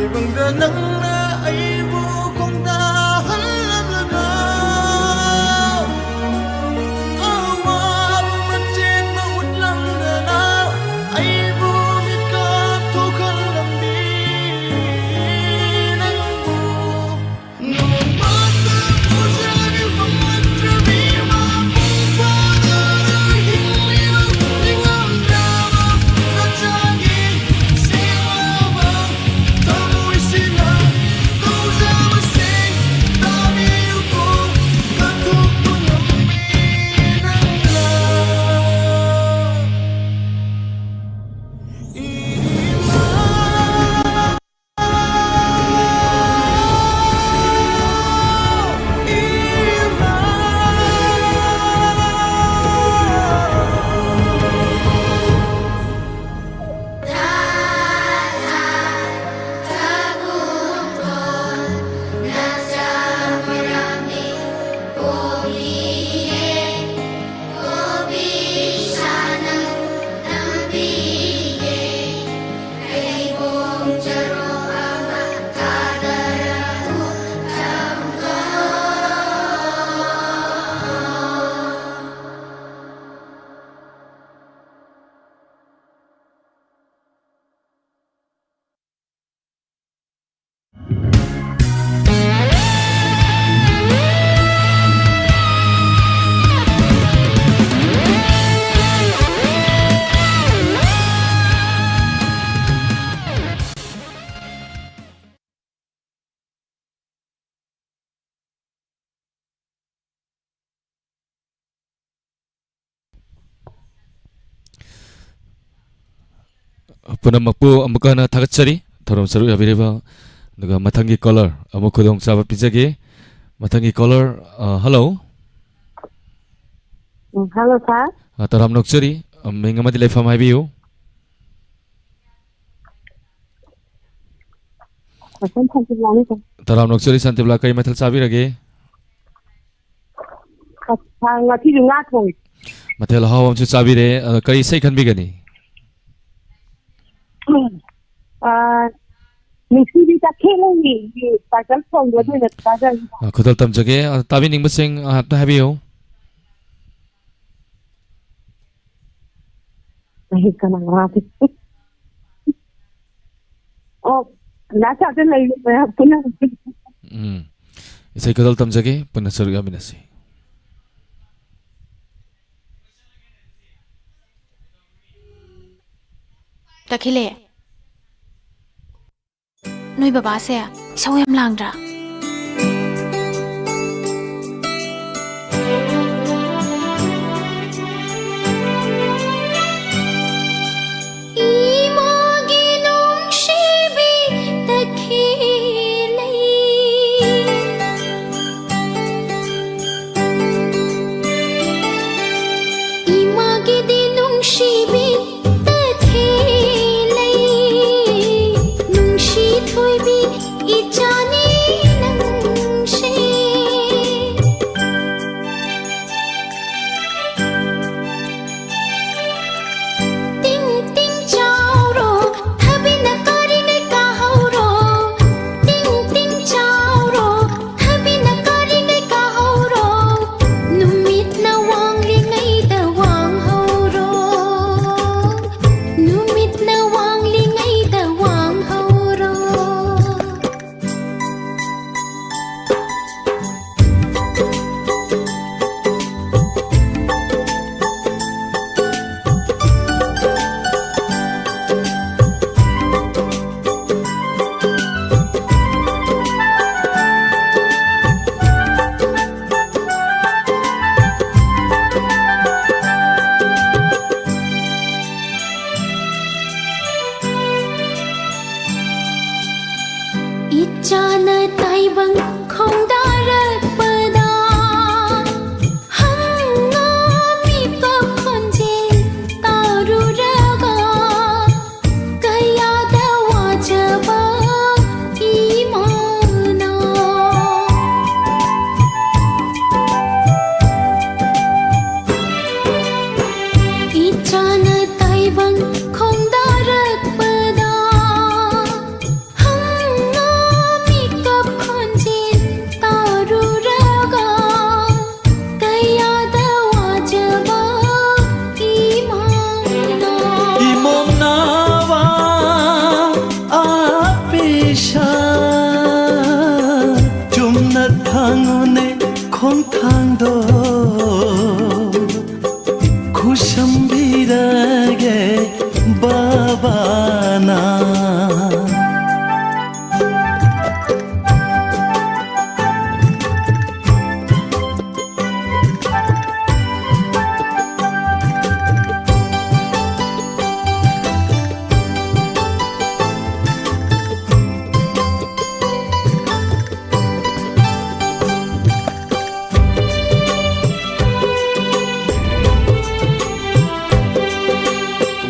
ꯇꯥꯏꯕꯪꯗ ꯅꯪꯅ ꯑꯩꯕꯨ ꯈꯣꯡꯗꯥꯍꯜꯂꯝꯂꯒ, ꯑꯋꯥꯕ ꯃꯆꯦꯠ ꯃꯍꯨꯠꯂꯝꯗꯅ, ꯑꯩꯕꯨ ꯃꯤꯀꯞ ꯊꯣꯛꯍꯜꯂꯝꯃꯤ꯫ ꯅꯪꯕꯨ ꯅꯣꯡꯃꯇ ꯎꯖꯒꯦ ꯐꯪꯂꯛꯇ꯭ꯔꯕꯤ ꯃꯄꯨꯡ ꯐꯥꯗꯅ ꯍꯤꯡꯂꯤꯕ ꯅꯤꯡꯉꯝꯗ꯭ꯔꯕ ꯃꯆꯥꯒꯤ ꯁꯦꯡꯂꯕ ꯊꯃꯣꯏꯁꯤꯅ ꯀꯧꯖꯕꯁꯤꯡ ꯇꯥꯕꯤꯌꯨꯀꯣ, ꯀꯠꯊꯣꯛꯄ ꯉꯝꯃꯤ ꯅꯪꯅ꯫ ꯏꯃꯥ꯫ ꯄꯨꯝꯅꯃꯛꯄꯨ ꯑꯃꯨꯛꯀ ꯍꯟꯅ ꯊꯥꯒꯠꯆꯔꯤ, ꯊꯧꯔꯝ ꯁꯔꯨꯛ ꯌꯥꯕꯤꯔꯤꯕ꯫ ꯑꯗꯨꯒ ꯃꯊꯪꯒꯤ ꯀꯣꯂꯔ ꯑꯃꯨꯛ ꯈꯨꯗꯣꯡꯆꯥꯕ ꯄꯤꯖꯒꯦ꯫ ꯃꯊꯪꯒꯤ ꯀꯣꯂꯔ, ꯑ, ꯍꯜꯂꯣ꯫ ꯎꯝ, ꯍꯜꯂꯣ, ꯁꯥꯔ꯫ ꯑ, ꯇꯔꯥꯝꯅ ꯑꯣꯛꯆꯔꯤ꯫ ꯑ, ꯃꯤꯡ ꯑꯃꯗꯤ ꯂꯩꯐꯝ ꯍꯥꯏꯕꯤꯌꯨ꯫ ꯀꯣꯏꯁꯟ ꯁꯥꯟꯇꯤꯕꯂꯥꯅꯤ, ꯁꯥꯔ꯫ ꯇꯔꯥꯝꯅ ꯑꯣꯛꯆꯔꯤ ꯁꯥꯟꯇꯤꯕꯂꯥ, ꯀꯔꯤ ꯃꯊꯦꯜ ꯆꯥꯕꯤꯔꯒꯦ? ꯑ, ꯁꯥꯔ, ꯉꯁꯤꯗꯤ ꯉꯥ ꯊꯣꯡꯉꯦ꯫ ꯃꯊꯦꯜ ꯑꯍꯥꯎꯕ ꯑꯃꯁꯨ ꯆꯥꯕꯤꯔꯦ꯫ ꯑ, ꯀꯔꯤ ꯏꯁꯩ ꯈꯟꯕꯤꯒꯅꯤ? ꯑ, ꯅꯨꯡꯁꯤꯕꯤ ꯇꯈꯦꯜꯂꯩꯒꯤ title songꯗꯣ ꯑꯗꯨ ꯑꯣꯏꯅ ꯇꯥꯖꯔꯤ꯫ ꯑ, ꯈꯨꯗꯣꯜ ꯇꯝꯖꯒꯦ꯫ ꯑ, ꯇꯥꯕꯤꯅꯤꯡꯕꯁꯤꯡ, ꯑ, ꯑꯝꯇ ꯍꯥꯏꯕꯤꯌꯨ꯫ ꯑꯩ ꯀꯅꯥ ꯋꯥꯒꯦ? ꯑꯣ, ꯂꯥꯁ ꯑꯥꯔꯇ ꯂꯩꯔꯤ ꯃꯌꯥꯝ ꯄꯨꯟꯅ꯫ ꯎꯝ꯫ ꯏꯁꯩ ꯈꯨꯗꯣꯜ ꯇꯝꯖꯒꯦ, ꯄꯨꯟꯅ ꯁꯔꯨꯛ ꯌꯥꯃꯤꯟꯅꯁꯤ꯫ ꯇꯈꯦꯜꯂꯩ꯫ ꯅꯣꯏ ꯕꯕꯥꯁꯦ ꯏꯁꯧ ꯌꯥꯝ ꯂꯥꯡꯗ꯭ꯔꯥ? ꯏꯃꯥꯒꯤ ꯅꯨꯡꯁꯤꯕꯤ ꯇꯈꯦꯜꯂꯩ꯫ ꯏꯃꯥꯒꯤꯗꯤ ꯅꯨꯡꯁꯤꯕꯤ ꯇꯈꯦꯜꯂꯩ, ꯅꯨꯡꯁꯤ ꯊꯣꯏꯕꯤ ꯏꯆꯥꯅꯤ ꯅꯪꯁꯦ꯫ ꯇꯤꯡ ꯇꯤꯡ ꯆꯥꯎꯔꯣ, ꯊꯕꯤꯅ ꯀꯔꯤꯉꯩ ꯀꯥꯍꯧꯔꯣ꯫ ꯇꯤꯡ ꯇꯤꯡ ꯆꯥꯎꯔꯣ, ꯊꯕꯤꯅ ꯀꯔꯤꯉꯩ ꯀꯥꯍꯧꯔꯣ꯫ ꯅꯨꯃꯤꯠꯅ ꯋꯥꯡꯂꯤꯉꯩꯗ ꯋꯥꯡꯍꯧꯔꯣ꯫ ꯅꯨꯃꯤꯠꯅ ꯋꯥꯡꯂꯤꯉꯩꯗ ꯋꯥꯡꯍꯧꯔꯣ꯫ ꯏꯆꯥꯅ ꯇꯥꯏꯕꯪ ꯈꯣꯡꯗꯥꯔꯛꯄꯗ ꯍꯪꯉꯣ ꯃꯤꯀꯞ ꯈꯣꯟꯖꯦꯜ ꯇꯥꯔꯨꯔꯒ ꯀꯌꯥꯗ ꯋꯥꯖꯕ ꯏꯃꯥꯅ꯫ ꯏꯆꯥꯅ ꯇꯥꯏꯕꯪ ꯈꯣꯡꯗꯥꯔꯛꯄꯗ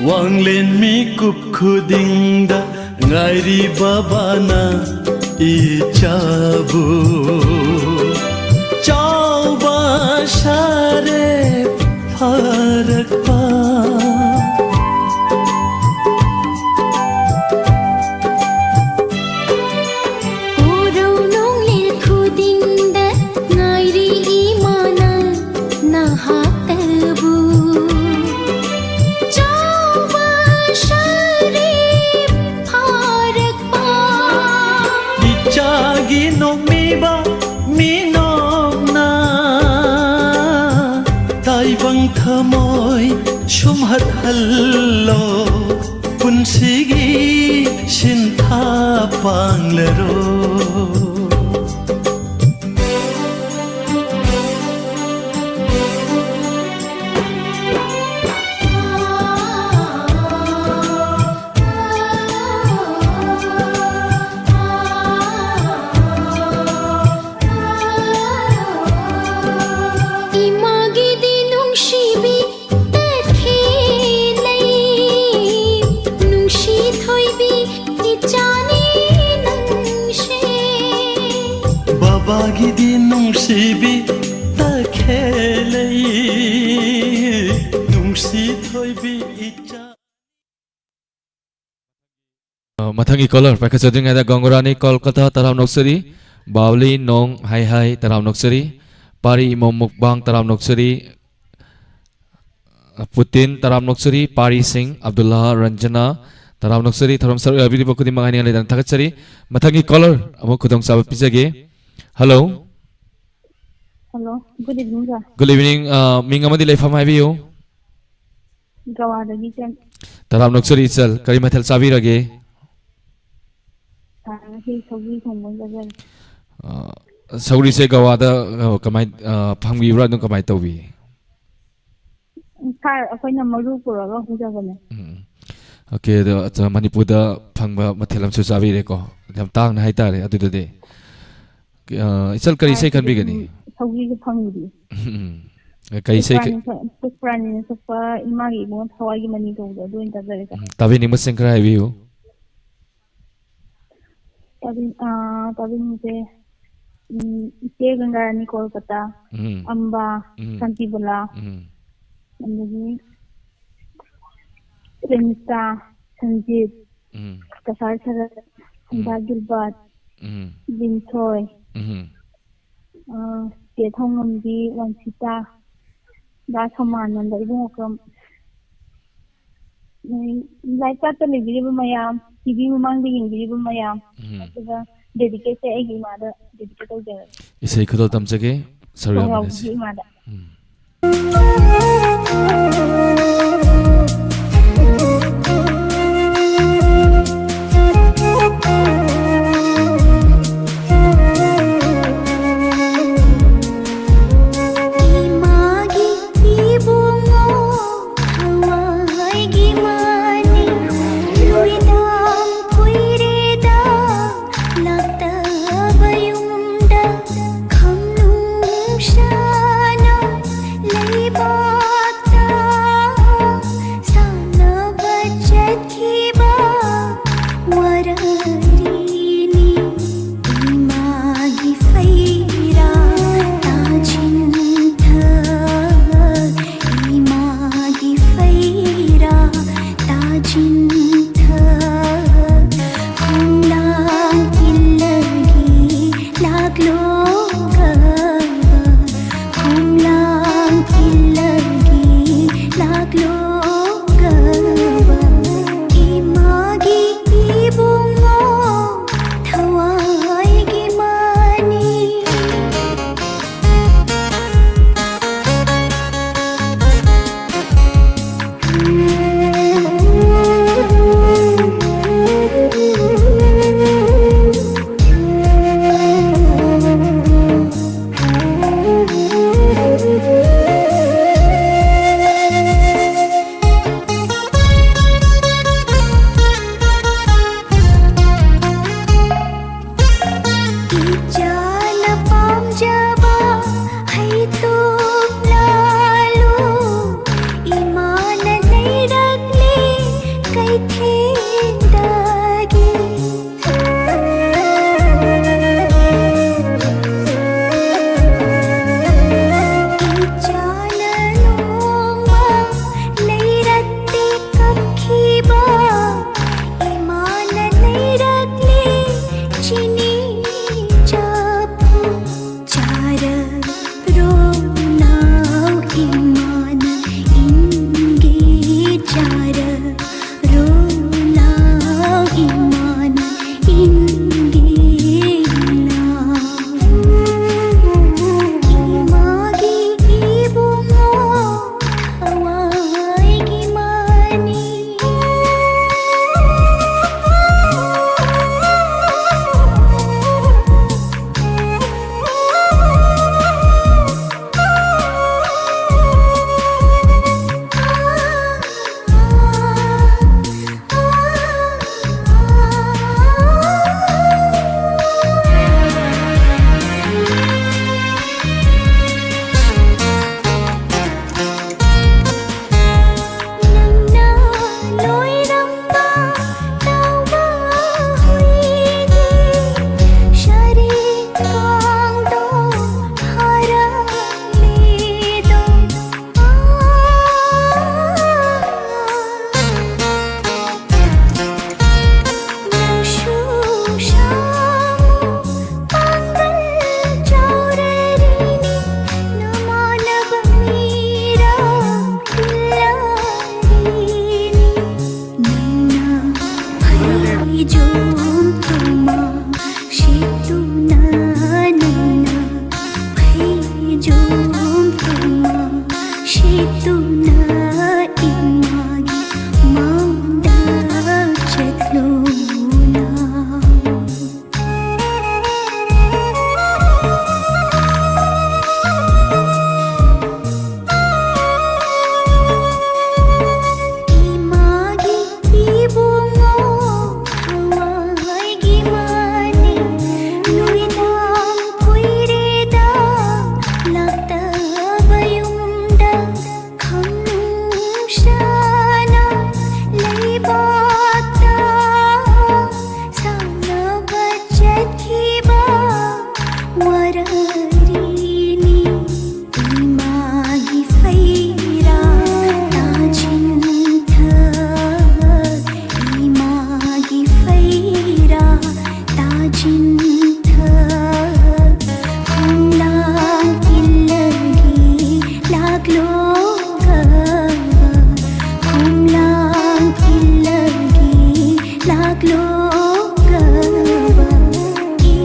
ꯋꯥꯡꯂꯦꯟ ꯃꯤꯀꯨꯞ ꯈꯨꯗꯤꯡꯗ ꯉꯥꯏꯔꯤ ꯕꯕꯥꯅ ꯏꯆꯥꯕꯨ꯫ ꯆꯥꯎꯕ ꯁꯥꯔꯦ ꯐꯔꯛꯄ꯫ ꯎꯔꯧ ꯅꯣꯡꯂꯤꯜ ꯈꯨꯗꯤꯡꯗ ꯉꯥꯏꯔꯤ ꯏꯃꯥꯅ ꯅꯍꯥꯛꯇꯕꯨ꯫ ꯆꯥꯎꯕ ꯁꯔꯤꯞ ꯐꯥꯔꯛꯄ꯫ ꯏꯆꯥꯒꯤ ꯅꯣꯛꯃꯤꯕ ꯃꯤꯅꯣꯛꯅ ꯇꯥꯏꯕꯪ ꯊꯃꯣꯏ ꯁꯨꯝꯍꯠꯍꯜꯂꯣ꯫ ꯄꯨꯟꯁꯤꯒꯤ ꯁꯤꯟꯊꯥ ꯄꯥꯡꯂꯔꯣ꯫ ꯏꯃꯥꯒꯤꯗꯤ ꯅꯨꯡꯁꯤꯕꯤ ꯇꯈꯦꯜꯂꯩ, ꯅꯨꯡꯁꯤ ꯊꯣꯏꯕꯤ ꯏꯆꯥꯅꯤ ꯅꯪꯁꯦ꯫ ꯕꯕꯥꯒꯤꯗꯤ ꯅꯨꯡꯁꯤꯕꯤ ꯇꯈꯦꯜꯂꯩ, ꯅꯨꯡꯁꯤ ꯊꯣꯏꯕꯤ ꯏꯆꯥ꯫ ꯑ, ꯃꯊꯪꯒꯤ ꯀꯣꯂꯔ ꯄꯥꯏꯈꯠꯆꯗ꯭ꯔꯤꯉꯩꯗ ꯒꯪꯒꯨꯔꯥꯅꯤ ꯀꯣꯜꯀꯇꯥ ꯇꯔꯥꯝꯅ ꯑꯣꯛꯆꯔꯤ, ꯕꯥꯎꯂꯤ ꯅꯣꯡ ꯍꯥꯏ ꯍꯥꯏ ꯇꯔꯥꯝꯅ ꯑꯣꯛꯆꯔꯤ, ꯄꯥꯔꯤ ꯏꯃꯣꯝ ꯃꯨꯛꯕꯥꯡ ꯇꯔꯥꯝꯅ ꯑꯣꯛꯆꯔꯤ, ꯄꯨꯇꯤꯟ ꯇꯔꯥꯝꯅ ꯑꯣꯛꯆꯔꯤ, ꯄꯥꯔꯤ ꯁꯤꯡ, ꯑꯕꯗꯨꯜꯂꯥ ꯔꯟꯖꯅꯥ ꯇꯔꯥꯝꯅ ꯑꯣꯛꯆꯔꯤ, ꯊꯧꯔꯝ ꯁꯔꯨꯛ ꯌꯥꯕꯤꯔꯤꯕ ꯈꯨꯗꯤꯡꯃꯛ ꯍꯥꯏꯅꯤꯡꯉꯥꯏ ꯂꯩꯇꯅ ꯊꯥꯒꯠꯆꯔꯤ꯫ ꯃꯊꯪꯒꯤ ꯀꯣꯂꯔ ꯑꯃꯨꯛ ꯈꯨꯗꯣꯡꯆꯥꯕ ꯄꯤꯖꯒꯦ꯫ Hello. Hello, good evening, sir. Good evening, ꯑ, ꯃꯤꯡ ꯑꯃꯗꯤ ꯂꯩꯐꯝ ꯍꯥꯏꯕꯤꯌꯨ꯫ ꯒꯋꯥꯗꯒꯤ ꯏꯆꯟ꯫ ꯇꯔꯥꯝꯅ ꯑꯣꯛꯆꯔꯤ ꯏꯆꯜ, ꯀꯔꯤ ꯃꯊꯦꯜ ꯆꯥꯕꯤꯔꯒꯦ? ꯑ, ꯉꯁꯤ ꯁꯧꯒ꯭ꯔꯤ ꯊꯣꯡꯕ ꯑꯣꯏꯅ ꯆꯥꯖꯔꯦ꯫ ꯑ, ꯁꯧꯒ꯭ꯔꯤꯁꯦ ꯒꯋꯥꯗ, ꯑ, ꯀꯃꯥꯏ, ꯑ, ꯐꯪꯕꯤꯕ꯭ꯔꯥ, ꯑꯗꯨꯝ ꯀꯃꯥꯏ ꯇꯧꯕꯤ? ꯎꯝ, sir, ꯑꯩꯈꯣꯏꯅ ꯃꯔꯨ ꯄꯨꯔꯒ ꯍꯧꯖꯕꯅꯦ꯫ ꯎꯝ꯫ Okay, ꯑꯗꯣ, ꯑꯠꯆꯥ, ꯃꯅꯤꯄꯨꯔꯗ ꯐꯪꯕ ꯃꯊꯦꯜ ꯑꯃꯁꯨ ꯆꯥꯕꯤꯔꯦꯀꯣ, ꯌꯥꯝ ꯇꯥꯡꯅ ꯍꯥꯏꯇꯥꯔꯦ ꯑꯗꯨꯗꯗꯤ꯫ ꯑ, ꯏꯆꯜ, ꯀꯔꯤ ꯏꯁꯩ ꯍꯥꯏꯕꯗꯤ ꯈꯟꯕꯤꯒꯅꯤ? ꯁꯨꯝ ꯁꯧꯒ꯭ꯔꯤꯁꯨ ꯐꯪꯗꯦ꯫ ꯎꯝ꯫ ꯀꯩ ꯏꯁꯩ? ꯄꯨꯁꯄꯔꯥꯅꯤ ꯁꯛ-, ꯄꯨꯁꯄꯔꯥꯅꯤꯅ ꯁꯛꯄ ꯏꯃꯥꯒꯤ ꯏꯕꯨꯡꯉꯣ ꯊꯋꯥꯏꯒꯤ ꯃꯅꯤ ꯀꯧꯕꯗꯣ, ꯑꯗꯨ ꯑꯣꯏꯅ ꯇꯥꯖꯔꯒꯦ꯫ ꯎꯝ, ꯇꯥꯕꯤꯅꯤꯡꯕꯁꯤꯡ ꯈꯔ ꯍꯥꯏꯕꯤꯌꯨ꯫ ꯇꯥꯕꯤ-, ꯑꯥ, ꯇꯥꯕꯤꯅꯤꯡꯕꯁꯦ, ꯎꯝ, ꯏꯆꯦ ꯒꯪꯒꯥꯔꯥꯅꯤ ꯀꯣꯜꯀꯇꯥ, ꯎꯝ꯫ ꯑꯝꯕꯥ, ꯎꯝ꯫ ꯁꯥꯟꯇꯤꯕꯂꯥ, ꯎꯝ꯫ ꯑꯗꯒꯤ ꯄ꯭ꯔꯦꯃꯤꯇꯥ, ꯁꯟꯖꯤꯠ, ꯎꯝ꯫ ꯀꯁꯥꯔ ꯁꯔꯠ, ꯎꯝ꯫ ꯁꯟꯗꯥ ꯒꯤꯜꯕꯔꯠ, ꯎꯝ꯫ ꯂꯤꯟꯊꯣꯏ, ꯎꯝ꯫ ꯑ, ꯆꯦ ꯊꯣꯡꯉꯝꯕꯤ, ꯋꯥꯟꯁꯤꯇꯥ, ꯗꯥ ꯁꯣꯃꯥꯅꯟꯗ, ꯏꯕꯨꯡꯉꯣꯀꯝ, ꯎꯝ, ꯂꯥꯏꯚ ꯆꯥꯠꯇ ꯂꯩꯕꯤꯔꯤꯕ ꯃꯌꯥꯝ, ꯇꯤ ꯚꯤ ꯃꯃꯥꯡꯗ ꯌꯦꯡꯕꯤꯔꯤꯕ ꯃꯌꯥꯝ, ꯎꯝ꯫ ꯑꯗꯨꯒ ꯗꯦꯗꯤꯀꯦꯠꯁꯦ ꯑꯩꯒꯤ ꯏꯃꯥꯗ ꯗꯦꯗꯤꯀꯦꯠ ꯇꯧꯖꯔꯒꯦ꯫ ꯏꯁꯩ ꯈꯨꯗꯣꯜ ꯇꯝꯖꯒꯦ, ꯁꯔꯨ ꯌꯥꯃꯤꯟꯅꯁꯤ꯫ ꯊꯣꯡꯂꯥꯎꯕꯤꯒꯤ ꯏꯃꯥꯗ꯫ ꯎꯝ꯫ ꯏꯃꯥꯒꯤ ꯏꯕꯨꯡꯉꯣ ꯊꯋꯥꯏꯒꯤ ꯃꯅꯤ ꯂꯣꯏꯗꯥꯝ ꯀꯨꯏꯔꯦꯗ ꯂꯥꯛꯇꯕ ꯌꯨꯝꯗ ꯈꯝꯅꯨꯡ ꯁꯥꯅ ꯂꯩꯕꯥꯛꯇ ꯁꯥꯟꯅꯕ ꯆꯠꯈꯤꯕ ꯋꯥꯔꯤꯅꯤ꯫ ꯏꯃꯥꯒꯤ ꯐꯩꯔꯥ ꯇꯥꯁꯤꯟꯊ, ꯏꯃꯥꯒꯤ ꯐꯩꯔꯥ ꯇꯥꯁꯤꯟꯊ, ꯈꯣꯡꯂꯥꯡ ꯏꯜꯂꯒꯤ ꯂꯥꯛꯂꯣꯒꯕ, ꯈꯣꯡꯂꯥꯡ ꯏꯜꯂꯒꯤ ꯂꯥꯛꯂꯣꯒꯕ, ꯏꯃꯥꯒꯤ ꯏꯕꯨꯡꯉꯣ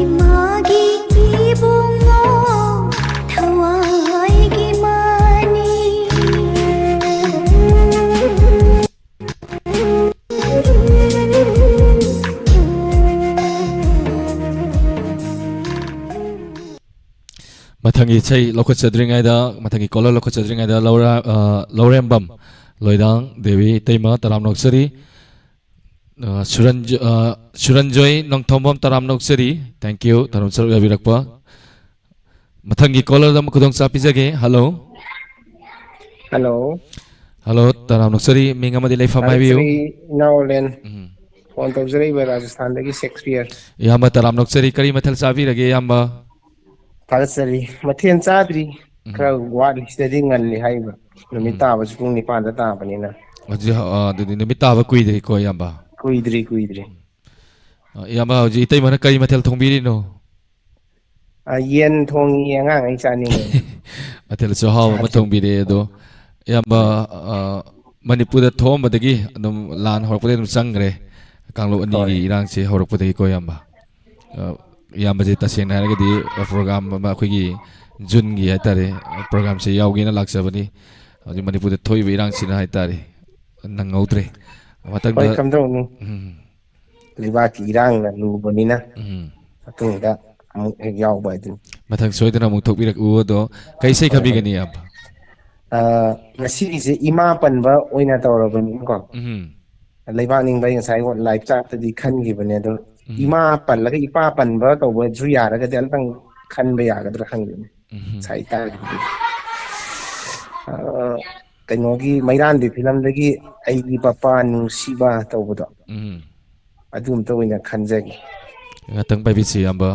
ꯏꯃꯥꯒꯤ ꯏꯕꯨꯡꯉꯣ ꯊꯋꯥꯏꯒꯤ ꯃꯥꯅꯤ꯫ ꯃꯊꯪꯒꯤ ꯏꯁꯩ ꯂꯧꯈꯠꯆꯗ꯭ꯔꯤꯉꯩꯗ, ꯃꯊꯪꯒꯤ ꯀꯣꯂꯔ ꯂꯧꯈꯠꯆꯗ꯭ꯔꯤꯉꯩꯗ ꯂꯧꯔ-, ꯑ, ꯂꯧꯔꯦꯝꯕꯝ ꯂꯣꯏꯗꯥꯡ ꯗꯦꯕꯤ ꯏꯇꯩꯃ ꯇꯔꯥꯝ ꯅꯣꯛꯆꯔꯤ꯫ ꯑ, ꯁꯨꯔꯟꯖ-, ꯑ, ꯁꯨꯔꯟꯖꯣꯏ ꯅꯣꯡꯊꯣꯝꯕꯝ ꯇꯔꯥꯝ ꯅꯣꯛꯆꯔꯤ꯫ Thank you, ꯇꯔꯥꯝ ꯁꯔꯨꯛ ꯌꯥꯕꯤꯔꯛꯄ꯫ ꯃꯊꯪꯒꯤ ꯀꯣꯂꯔꯗ ꯑꯃꯨꯛ ꯈꯨꯗꯣꯡꯆꯥꯕ ꯄꯤꯖꯒꯦ꯫ ꯍꯜꯂꯣ꯫ ꯍꯜꯂꯣ꯫ ꯍꯜꯂꯣ, ꯇꯔꯥꯝ ꯅꯣꯛꯆꯔꯤ꯫ ꯃꯤꯡ ꯑꯃꯗꯤ ꯂꯩꯐꯝ ꯍꯥꯏꯕꯤꯌꯨ꯫ ꯊꯥꯒꯠꯆꯔꯤ ꯏꯅꯥꯎ ꯑꯣꯂꯦꯟ꯫ ꯎꯝ꯫ Phone ꯇꯧꯖꯔꯛꯏꯕ ꯔꯥꯖꯁꯊꯥꯟꯗꯒꯤ Shakespeare. ꯏꯌꯥꯝꯕ ꯇꯔꯥꯝ ꯅꯣꯛꯆꯔꯤ꯫ ꯀꯔꯤ ꯃꯊꯦꯜ ꯆꯥꯕꯤꯔꯒꯦ ꯏꯌꯥꯝꯕ? ꯊꯥꯒꯠꯆꯔꯤ꯫ ꯃꯊꯦꯜ ꯆꯥꯗ꯭ꯔꯤ꯫ ꯎꯝ꯫ ꯈꯔ ꯋꯥꯠꯂꯤ꯫ ꯁꯤꯗꯗꯤ ꯉꯜꯂꯤ ꯍꯥꯏꯔꯤꯕ꯫ ꯅꯨꯃꯤꯠ ꯎꯝ꯫ ꯇꯥꯕꯁꯨ ꯄꯨꯡ ꯅꯤꯄꯥꯟꯗ ꯇꯥꯕꯅꯤꯅ꯫ ꯍꯧꯖꯤꯛ, ꯑ, ꯑꯗꯨꯗꯤ ꯅꯨꯃꯤꯠ ꯇꯥꯕ ꯀꯨꯏꯗ꯭ꯔꯤꯀꯣ ꯏꯌꯥꯝꯕ? ꯀꯨꯏꯗ꯭ꯔꯤ, ꯀꯨꯏꯗ꯭ꯔꯤ꯫ ꯑ, ꯏꯌꯥꯝꯕ, ꯍꯧꯖꯤꯛ ꯏꯇꯩꯃꯅ ꯀꯔꯤ ꯃꯊꯦꯜ ꯊꯣꯡꯕꯤꯔꯤꯅꯣ? ꯑ, ꯌꯦꯟ ꯊꯣꯡꯉꯤ, ꯑꯉꯥꯡꯉꯩ ꯆꯥꯅꯤꯡꯉꯦ꯫ ꯃꯊꯦꯜꯁꯨ ꯑꯍꯥꯎꯕ ꯑꯃ ꯊꯣꯡꯕꯤꯔꯦ꯫ ꯑꯗꯣ ꯏꯌꯥꯝꯕ, ꯑ, ꯃꯅꯤꯄꯨꯔꯗ ꯊꯣꯛꯑꯝꯕꯗꯒꯤ ꯑꯗꯨꯝ ꯂꯥꯟ ꯍꯧꯔꯛꯄꯗꯒꯤ ꯑꯗꯨꯝ ꯆꯪꯈ꯭ꯔꯦ, ꯀꯥꯡꯂꯨꯞ ꯑꯅꯤꯒꯤ ꯍꯣꯏ꯫ ꯏꯔꯥꯡꯁꯦ ꯍꯧꯔꯛꯄꯗꯒꯤꯀꯣ ꯏꯌꯥꯝꯕ꯫ ꯑ, ꯏꯌꯥꯝꯕꯁꯦ ꯇꯁꯦꯡꯅ ꯍꯥꯏꯔꯒꯗꯤ ꯄ꯭ꯔꯣꯒ꯭ꯔꯥꯝ ꯑꯃ ꯑꯩꯈꯣꯏꯒꯤ ꯖꯨꯟꯒꯤ ꯍꯥꯏꯇꯥꯔꯦ, ꯄ꯭ꯔꯣꯒ꯭ꯔꯥꯝꯁꯦ ꯌꯥꯎꯒꯦꯅ ꯂꯥꯛꯆꯕꯅꯤ꯫ ꯍꯧꯖꯤꯛ ꯃꯅꯤꯄꯨꯔꯗ ꯊꯣꯛꯏꯕ ꯏꯔꯥꯡꯁꯤꯅ ꯍꯥꯏꯇꯥꯔꯦ, ꯅꯪꯍꯧꯗ꯭ꯔꯦ꯫ ꯃꯊꯪꯗ ꯍꯣꯏ, ꯀꯝꯗꯧꯅꯤ? ꯎꯝ꯫ ꯂꯩꯕꯥꯛꯀꯤ ꯏꯔꯥꯡꯅ ꯂꯨꯕꯅꯤꯅ ꯎꯝ꯫ ꯃꯇꯨꯡꯗ ꯑꯃꯨꯛ ꯍꯦꯛ ꯌꯥꯎꯕ ꯍꯥꯏꯗꯨꯅꯤ꯫ ꯃꯊꯪ ꯁꯣꯏꯗꯅ ꯑꯃꯨꯛ ꯊꯣꯛꯄꯤꯔꯛꯎ꯫ ꯑꯗꯣ ꯀꯩ ꯏꯁꯩ ꯍꯣꯏ, ꯍꯣꯏ꯫ ꯈꯟꯕꯤꯒꯅꯤ ꯏꯌꯥꯝꯕ? ꯑ, ꯉꯁꯤꯒꯤꯁꯦ ꯏꯃꯥ ꯄꯟꯕ ꯑꯣꯏꯅ ꯇꯧꯔꯕꯅꯤꯅꯀꯣ꯫ ꯎꯝ꯫ ꯂꯩꯕꯥꯛ ꯅꯤꯡꯕ ꯑꯩ ꯉꯁꯥꯏ ꯂꯥꯏꯞ ꯆꯥꯠꯇꯗꯤ ꯈꯟꯈꯤꯕꯅꯦ, ꯑꯗꯣ ꯎꯝ꯫ ꯏꯃꯥ ꯄꯜꯂꯒ ꯏꯄꯥ ꯄꯟꯕ ꯇꯧꯕꯁꯨ ꯌꯥꯔꯒꯗꯤ ꯑꯝꯇꯪ ꯈꯟꯕ ꯌꯥꯒꯗ꯭ꯔꯥ ꯈꯪꯗꯦꯅꯦ꯫ ꯎꯝ꯫ ꯉꯁꯥꯏ ꯇꯥꯔꯤꯕꯗꯤ꯫ ꯑ, ꯀꯩꯅꯣꯒꯤ ꯃꯩꯔꯥꯟꯕꯤ ꯐꯤꯂꯝꯗꯒꯤ "ꯑꯩꯒꯤ ꯄꯄꯥ ꯅꯨꯡꯁꯤꯕ" ꯇꯧꯕꯗꯣ, ꯎꯝ꯫ ꯑꯗꯨ ꯑꯝꯇ ꯑꯣꯏꯅ ꯈꯟꯖꯒꯦ꯫ ꯉꯥꯛꯇꯪ ꯄꯥꯏꯕꯤꯁꯤ ꯏꯌꯥꯝꯕ꯫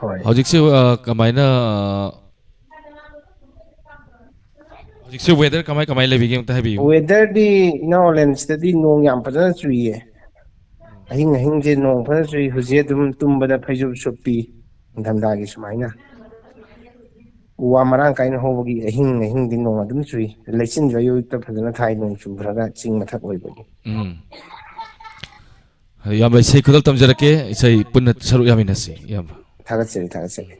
ꯍꯣꯏ꯫ ꯍꯧꯖꯤꯛꯁꯤ, ꯑ, ꯀꯃꯥꯏꯅ, ꯑ, ꯍꯧꯖꯤꯛꯁꯤ ꯋꯦꯗꯔ ꯀꯃꯥꯏ ꯀꯃꯥꯏ ꯂꯩꯕꯤꯒꯦ ꯑꯝꯇ ꯍꯥꯏꯕꯤꯌꯨ꯫ ꯋꯦꯗꯔꯗꯤ ꯏꯅꯥꯎ ꯂꯦꯟꯁꯇꯗꯤ ꯅꯣꯡ ꯌꯥꯝ ꯐꯖꯅ ꯆꯨꯏꯌꯦ꯫ ꯑꯍꯤꯡ ꯑꯍꯤꯡꯁꯦ ꯅꯣꯡ ꯐꯖꯅ ꯆꯨꯏ꯫ ꯍꯧꯖꯤꯛ ꯑꯗꯨꯝ ꯇꯨꯝꯕꯗ ꯐꯩꯖꯨꯞ ꯁꯨꯞꯄꯤ, ꯅꯤꯡꯊꯝꯊꯥꯒꯤ ꯁꯨꯃꯥꯏꯅ꯫ ꯎ ꯋꯥ ꯃꯔꯥꯡ ꯀꯥꯏꯅ ꯍꯧꯕꯒꯤ ꯑꯍꯤꯡ ꯑꯍꯤꯡꯗꯤ ꯅꯣꯡ ꯑꯗꯨꯝ ꯆꯨꯏ꯫ ꯂꯩꯆꯤꯟꯁꯨ ꯑꯌꯨꯛꯇ ꯐꯖꯅ ꯊꯥꯏ, ꯅꯣꯡ ꯆꯨꯈ꯭ꯔꯒ ꯆꯤꯡ ꯃꯊꯛ ꯑꯣꯏꯕꯒꯤ꯫ ꯎꯝ꯫ ꯏꯌꯥꯝꯕ, ꯏꯁꯩ ꯈꯨꯗꯣꯜ ꯇꯝꯖꯔꯛꯀꯦ, ꯏꯁꯩ ꯄꯨꯟꯅ ꯁꯔꯨꯛ ꯌꯥꯃꯤꯟꯅꯁꯤ, ꯏꯌꯥꯝꯕ꯫ ꯊꯥꯒꯠꯆꯔꯤ, ꯊꯥꯒꯠꯆꯔꯤ꯫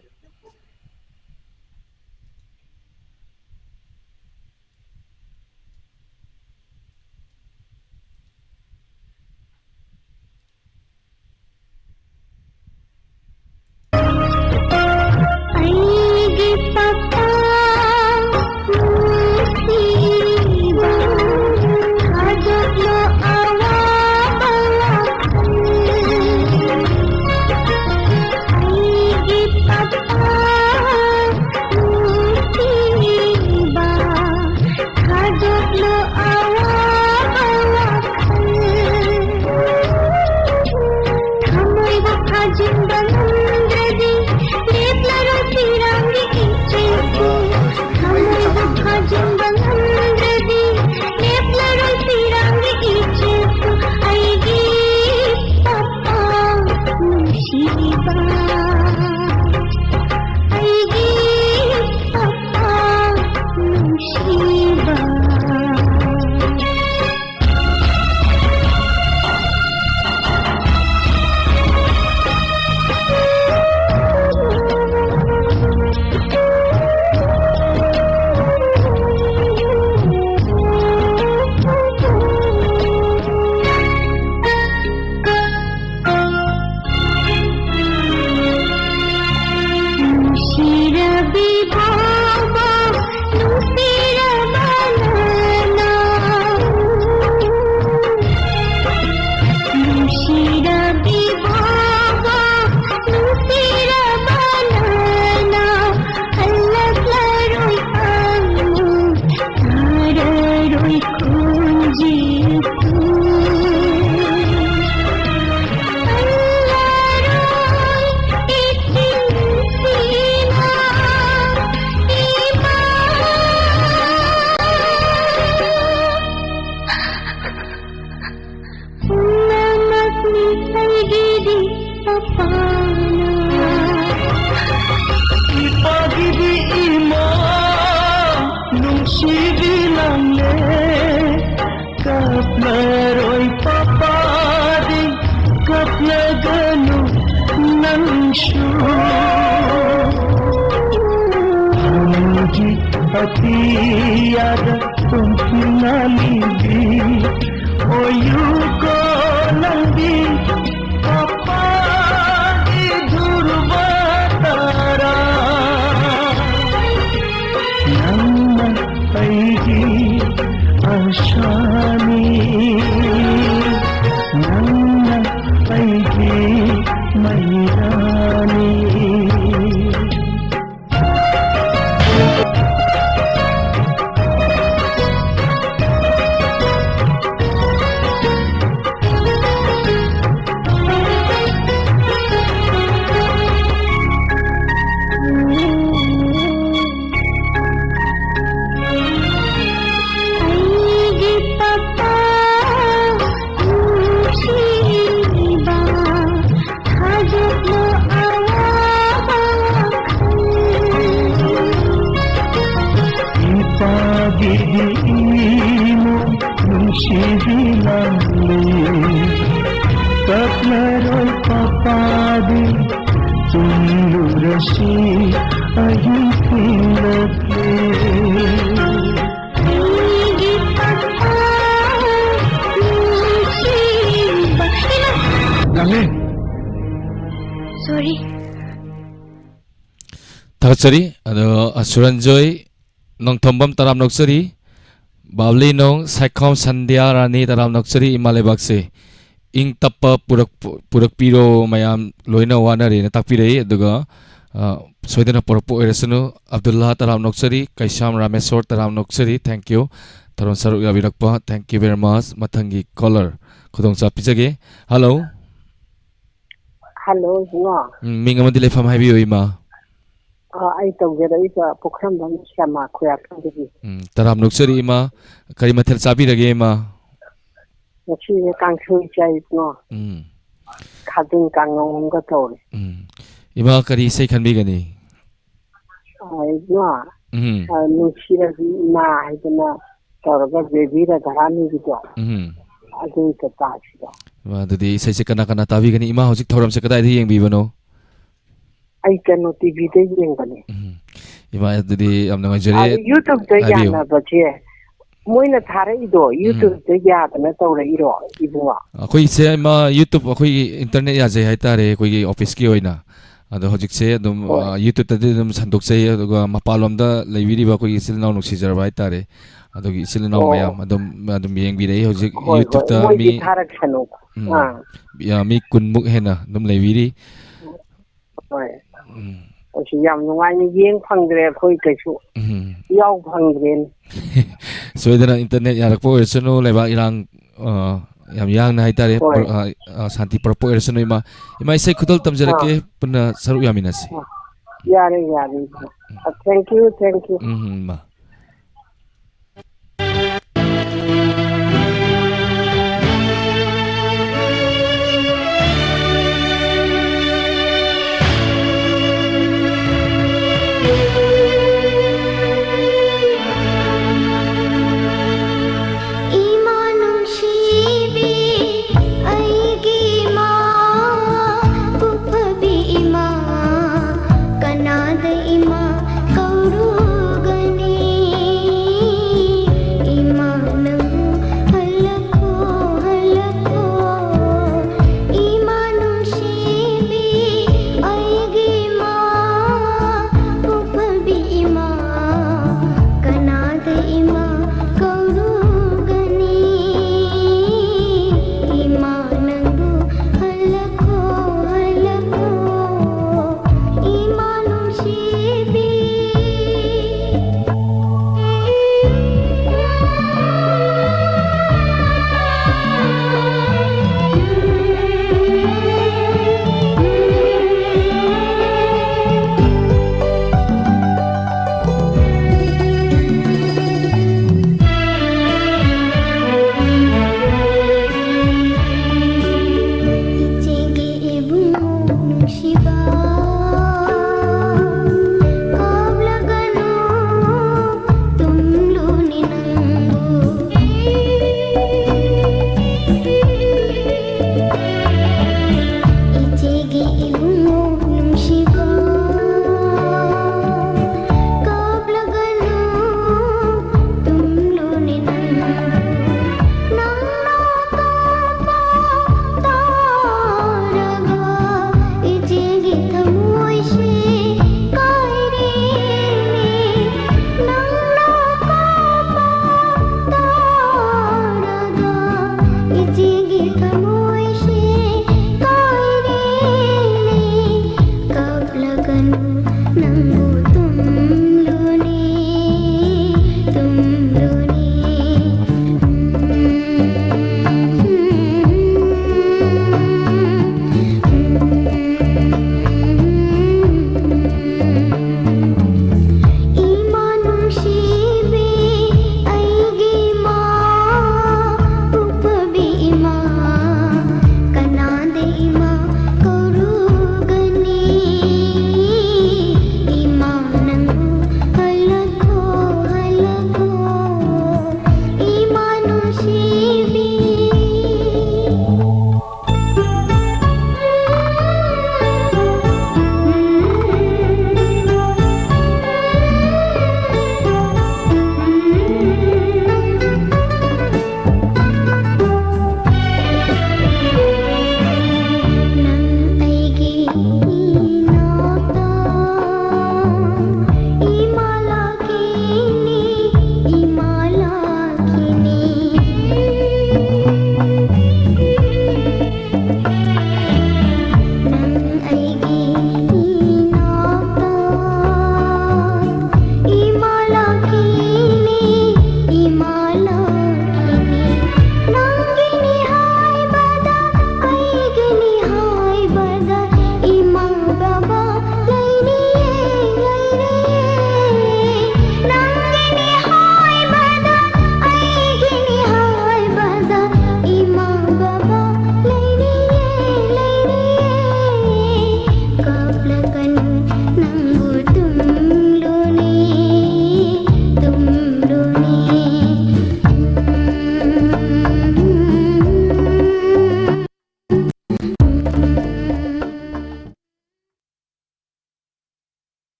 ꯑꯩꯒꯤ ꯄꯄꯥ ꯅꯨꯡꯁꯤꯕ, ꯊꯥꯗꯣꯛꯂꯣ ꯑꯋꯥꯕ ꯋꯥꯈꯜ꯫ ꯑꯩꯒꯤ ꯄꯄꯥ ꯅꯨꯡꯁꯤꯕ, ꯊꯥꯗꯣꯛꯂꯣ ꯑꯋꯥꯕ ꯋꯥꯈꯜ꯫ ꯊꯃꯣꯏꯕꯨ ꯐꯥꯖꯤꯟꯕ ꯉꯝꯗ꯭ꯔꯗꯤ, ꯂꯦꯞꯂꯔꯣꯏ ꯄꯤꯔꯥꯡꯒꯤ ꯏꯆꯦꯜꯁꯨ꯫ ꯊꯃꯣꯏꯕꯨ ꯐꯥꯖꯤꯟꯕ ꯉꯝꯗ꯭ꯔꯗꯤ, ꯂꯦꯞꯂꯔꯣꯏ ꯄꯤꯔꯥꯡꯒꯤ ꯏꯆꯦꯜꯁꯨ꯫ ꯑꯩꯒꯤ ꯄꯄꯥ ꯅꯨꯡꯁꯤꯕ, ꯑꯩꯒꯤ ꯄꯄꯥ ꯅꯨꯡꯁꯤꯕ꯫ ꯅꯨꯡꯁꯤꯔꯕꯤ ꯕꯣꯕꯣ, ꯅꯨꯡꯁꯤꯔꯕ ꯅꯅꯥꯎ꯫ ꯅꯨꯡꯁꯤꯔꯕꯤ ꯕꯣꯕꯣ, ꯅꯨꯡꯁꯤꯔꯕ ꯅꯅꯥꯎ꯫ ꯍꯜꯂꯛꯂꯔꯣꯏ ꯑꯃꯨꯛ, ꯇꯥꯔꯔꯣꯏ ꯈꯣꯟꯖꯦꯜꯁꯨ꯫ ꯍꯜꯂꯔꯣꯏ ꯏꯆꯤꯟ ꯏꯅꯥꯎ ꯏꯃꯥ꯫ ꯄꯨꯝꯅꯃꯛꯅꯤ ꯑꯩꯒꯤꯗꯤ ꯄꯄꯥꯅ꯫ ꯏꯄꯥꯒꯤꯗꯤ ꯏꯃꯥ ꯅꯨꯡꯁꯤꯕꯤ ꯂꯥꯡꯂꯦ꯫ ꯀꯞꯂꯔꯣꯏ ꯄꯄꯥꯗꯤ ꯅꯪꯁꯨ ꯍꯧꯖꯤꯛ ꯑꯇꯤꯌꯥꯗ ꯇꯣꯡꯇꯨꯅ ꯂꯤꯕꯤ ꯑꯣꯏꯌꯨꯀꯣ ꯅꯪꯗꯤ ꯃꯄꯥꯒꯤ ꯙ꯭ꯔꯨꯕ ꯇꯥꯔꯥ꯫ ꯅꯪꯅ ꯑꯩꯒꯤ ꯑꯁꯥꯅꯤ, ꯅꯪꯅ ꯑꯩꯒꯤ ꯃꯩꯔꯥꯅꯤ꯫ ꯑꯩꯒꯤ ꯄꯄꯥ ꯅꯨꯡꯁꯤꯕ, ꯊꯥꯖꯠꯂꯣ ꯑꯋꯥꯕ ꯋꯥꯈꯜ꯫ ꯏꯄꯥꯒꯤꯗꯤ ꯏꯃꯣ ꯅꯨꯡꯁꯤꯕꯤ ꯂꯥꯡꯂꯦ꯫ ꯀꯞꯂꯔꯣꯏ ꯄꯄꯥꯗꯤ ꯇꯨꯝꯂꯨꯔꯁꯤ ꯑꯍꯤꯡ ꯊꯦꯡꯂꯛꯂꯦ꯫ ꯑꯩꯒꯤ ꯄꯄꯥ ꯅꯨꯡꯁꯤꯕ꯫ ꯂꯥꯡꯂꯦ꯫ Sorry꯫ ꯊꯥꯒꯠꯆꯔꯤ꯫ ꯑꯗꯣ, ꯑ, ꯁꯨꯔꯟꯖꯣꯏ ꯅꯣꯡꯊꯣꯝꯕꯝ ꯇꯔꯥꯝ ꯅꯣꯛꯆꯔꯤ꯫ ꯕꯥꯕꯂꯤ ꯅꯣꯡ ꯁꯥꯏꯈꯣꯝ ꯁꯟꯙ꯭ꯌꯥ ꯔꯥꯅꯤ ꯇꯔꯥꯝ ꯅꯣꯛꯆꯔꯤ꯫ ꯏꯃꯥ ꯂꯩꯕꯥꯛꯁꯦ ꯏꯪ ꯇꯞꯄ ꯄꯨꯔꯛ-, ꯄꯨꯔꯛꯄꯤꯔꯣ, ꯃꯌꯥꯝ ꯂꯣꯏꯅ ꯋꯥꯅꯔꯦꯅ ꯇꯥꯛꯄꯤꯔꯛꯏ꯫ ꯑꯗꯨꯒ, ꯑ, ꯁꯣꯏꯗꯅ ꯄꯨꯔꯛꯄ ꯑꯣꯏꯔꯁꯅꯨ꯫ ꯑꯕꯗꯨꯜꯂꯥ ꯇꯔꯥꯝ ꯅꯣꯛꯆꯔꯤ꯫ ꯀꯩꯁꯥꯝ ꯔꯥꯃꯦꯁꯣꯔ ꯇꯔꯥꯝ ꯅꯣꯛꯆꯔꯤ꯫ Thank you꯫ ꯊꯧꯔꯝ ꯁꯔꯨꯛ ꯌꯥꯕꯤꯔꯛꯄ꯫ Thank you very much꯫ ꯃꯊꯪꯒꯤ caller ꯈꯨꯗꯣꯡꯆꯥꯕ ꯄꯤꯖꯒꯦ꯫ Hello꯫ Hello, ꯏꯕꯨꯡꯉꯣ꯫ ꯎꯝ, ꯃꯤꯡ ꯑꯃꯗꯤ ꯂꯩꯐꯝ ꯍꯥꯏꯕꯤꯌꯨ, ꯏꯃꯥ꯫ ꯑ, ꯑꯩ ꯇꯧꯖꯔꯛꯏꯕ ꯄꯨꯈ꯭ꯔꯝꯕꯝ ꯁ꯭ꯌꯥꯃꯥ ꯈꯨꯌꯥꯊꯣꯡꯗꯒꯤ꯫ ꯎꯝ, ꯇꯔꯥꯝ ꯅꯣꯛꯆꯔꯤ, ꯏꯃꯥ꯫ ꯀꯔꯤ ꯃꯊꯦꯜ ꯆꯥꯕꯤꯔꯒꯦ, ꯏꯃꯥ? ꯉꯁꯤꯁꯦ ꯀꯥꯡꯁꯣꯏ ꯆꯥꯏ, ꯏꯕꯨꯡꯉꯣ꯫ ꯎꯝ꯫ ꯈꯥꯖꯤꯡ ꯀꯥꯡꯉꯧ ꯑꯃꯒ ꯇꯧꯔꯦ꯫ ꯎꯝ꯫ ꯏꯃꯥ, ꯀꯔꯤ ꯏꯁꯩ ꯈꯟꯕꯤꯒꯅꯤ? ꯑ, ꯏꯕꯨꯡꯉꯣ, ꯎꯝ꯫ ꯑ, ꯅꯨꯡꯁꯤꯔꯕꯤ ꯏꯃꯥ ꯍꯥꯏꯗꯅ ꯇꯧꯔꯒ ꯕꯦꯕꯤ ꯔꯥꯙꯥꯔꯥꯅꯤꯒꯤꯗꯣ, ꯎꯝ꯫ ꯑꯗꯨ ꯑꯝꯇ ꯇꯥꯁꯤꯔꯣ? ꯏꯃꯥ, ꯑꯗꯨꯗꯤ ꯏꯁꯩꯁꯦ ꯀꯅꯥ ꯀꯅꯥ ꯇꯥꯕꯤꯒꯅꯤ? ꯏꯃꯥ, ꯍꯧꯖꯤꯛ ꯊꯧꯔꯝꯁꯦ ꯀꯗꯥꯏꯗ ꯌꯦꯡꯕꯤꯕꯅꯣ? ꯑꯩ ꯀꯩꯅꯣ, ꯇꯤꯚꯤꯗ ꯌꯦꯡꯕꯅꯦ꯫ ꯎꯝ꯫ ꯏꯃꯥ, ꯑꯗꯨꯗꯤ ꯌꯥꯝ ꯅꯨꯡꯉꯥꯏꯖꯔꯦ꯫ ꯑꯗ YouTube-ꯇ ꯍꯥꯏꯕꯤꯌꯨ꯫ ꯌꯥꯅꯕꯁꯦ, ꯃꯣꯏꯅ ꯊꯥꯔꯛꯏꯗꯣ, ꯎꯝ꯫ YouTube-ꯇ ꯌꯥꯗꯅ ꯇꯧꯔꯛꯏꯔꯣ, ꯏꯕꯨꯡꯉꯣ? ꯑꯩꯈꯣꯏꯁꯦ, ꯏꯃꯥ, YouTube, ꯑꯩꯈꯣꯏꯒꯤ internet ꯌꯥꯖꯩ ꯍꯥꯏꯇꯥꯔꯦ, ꯑꯩꯈꯣꯏꯒꯤ office-ꯀꯤ ꯑꯣꯏꯅ꯫ ꯑꯗꯣ ꯍꯧꯖꯤꯛꯁꯦ ꯑꯗꯨꯝ, ꯍꯣꯏ꯫ ꯑ, YouTube-ꯇꯗꯤ ꯑꯗꯨꯝ ꯁꯟꯗꯣꯛꯆꯩ, ꯑꯗꯨꯒ ꯃꯄꯥꯟꯂꯣꯝꯗ ꯂꯩꯕꯤꯔꯤꯕ ꯑꯩꯈꯣꯏꯒꯤ ꯏꯆꯤꯜ ꯏꯅꯥꯎ ꯅꯨꯡꯁꯤꯖꯔꯕ ꯍꯥꯏꯇꯥꯔꯦ, ꯑꯗꯨꯒꯤ ꯏꯆꯤꯜ ꯏꯅꯥꯎ ꯑꯣ꯫ ꯃꯌꯥꯝ ꯑꯗꯨꯝ, ꯑꯗꯨꯝ ꯌꯦꯡꯕꯤꯔꯛꯏ ꯍꯧꯖꯤꯛ ꯍꯣꯏ, ꯍꯣꯏ, YouTube-ꯇ ꯃꯣꯏꯗꯤ ꯃꯤ, ꯊꯥꯔꯛꯁꯅꯨ꯫ ꯎꯝ꯫ ꯑꯥ꯫ ꯌꯥ-, ꯃꯤ ꯀꯨꯟꯃꯨꯛ ꯍꯦꯟꯅ ꯑꯗꯨꯝ ꯂꯩꯕꯤꯔꯤ꯫ ꯍꯣꯏ꯫ ꯎꯝ꯫ ꯑꯩꯁꯨ ꯌꯥꯝ ꯅꯨꯡꯉꯥꯏꯅ ꯌꯦꯡ ꯐꯪꯗ꯭ꯔꯦ, ꯑꯩꯈꯣꯏ ꯀꯩꯁꯨ ꯎꯝ꯫ ꯌꯥꯎ ꯐꯪꯗ꯭ꯔꯦꯅꯦ꯫ ꯁꯣꯏꯗꯅ internet ꯌꯥꯔꯛꯄ ꯑꯣꯏꯔꯁꯅꯨ, ꯂꯩꯕꯥꯛ ꯏꯔꯥꯡ, ꯑ, ꯌꯥꯝ ꯌꯥꯡꯅ ꯍꯥꯏꯇꯥꯔꯦ, ꯍꯣꯏ꯫ ꯄꯨꯔ-, ꯑ, ꯑ, ꯁꯥꯟꯇꯤ ꯄꯨꯔꯛꯄ ꯑꯣꯏꯔꯁꯅꯨ, ꯏꯃꯥ꯫ ꯏꯃꯥ, ꯏꯁꯩ ꯈꯨꯗꯣꯜ ꯇꯝꯖꯔꯛꯀꯦ, ꯑꯥ꯫ ꯄꯨꯟꯅ ꯁꯔꯨꯛ ꯌꯥꯃꯤꯟꯅꯁꯤ꯫ ꯑꯥ꯫ ꯌꯥꯔꯦ, ꯌꯥꯔꯦ꯫ ꯑ, thank you, thank you꯫ ꯎꯝ, ꯎꯝ, ꯏꯃꯥ꯫ ꯏꯃꯥ ꯅꯨꯡꯁꯤꯕꯤ, ꯑꯩꯒꯤ ꯏꯃꯥ, ꯄꯨꯛꯐꯕꯤ ꯏꯃꯥ, ꯀꯅꯥꯗ ꯏꯃꯥ ꯀꯧꯔꯨꯒꯅꯤ?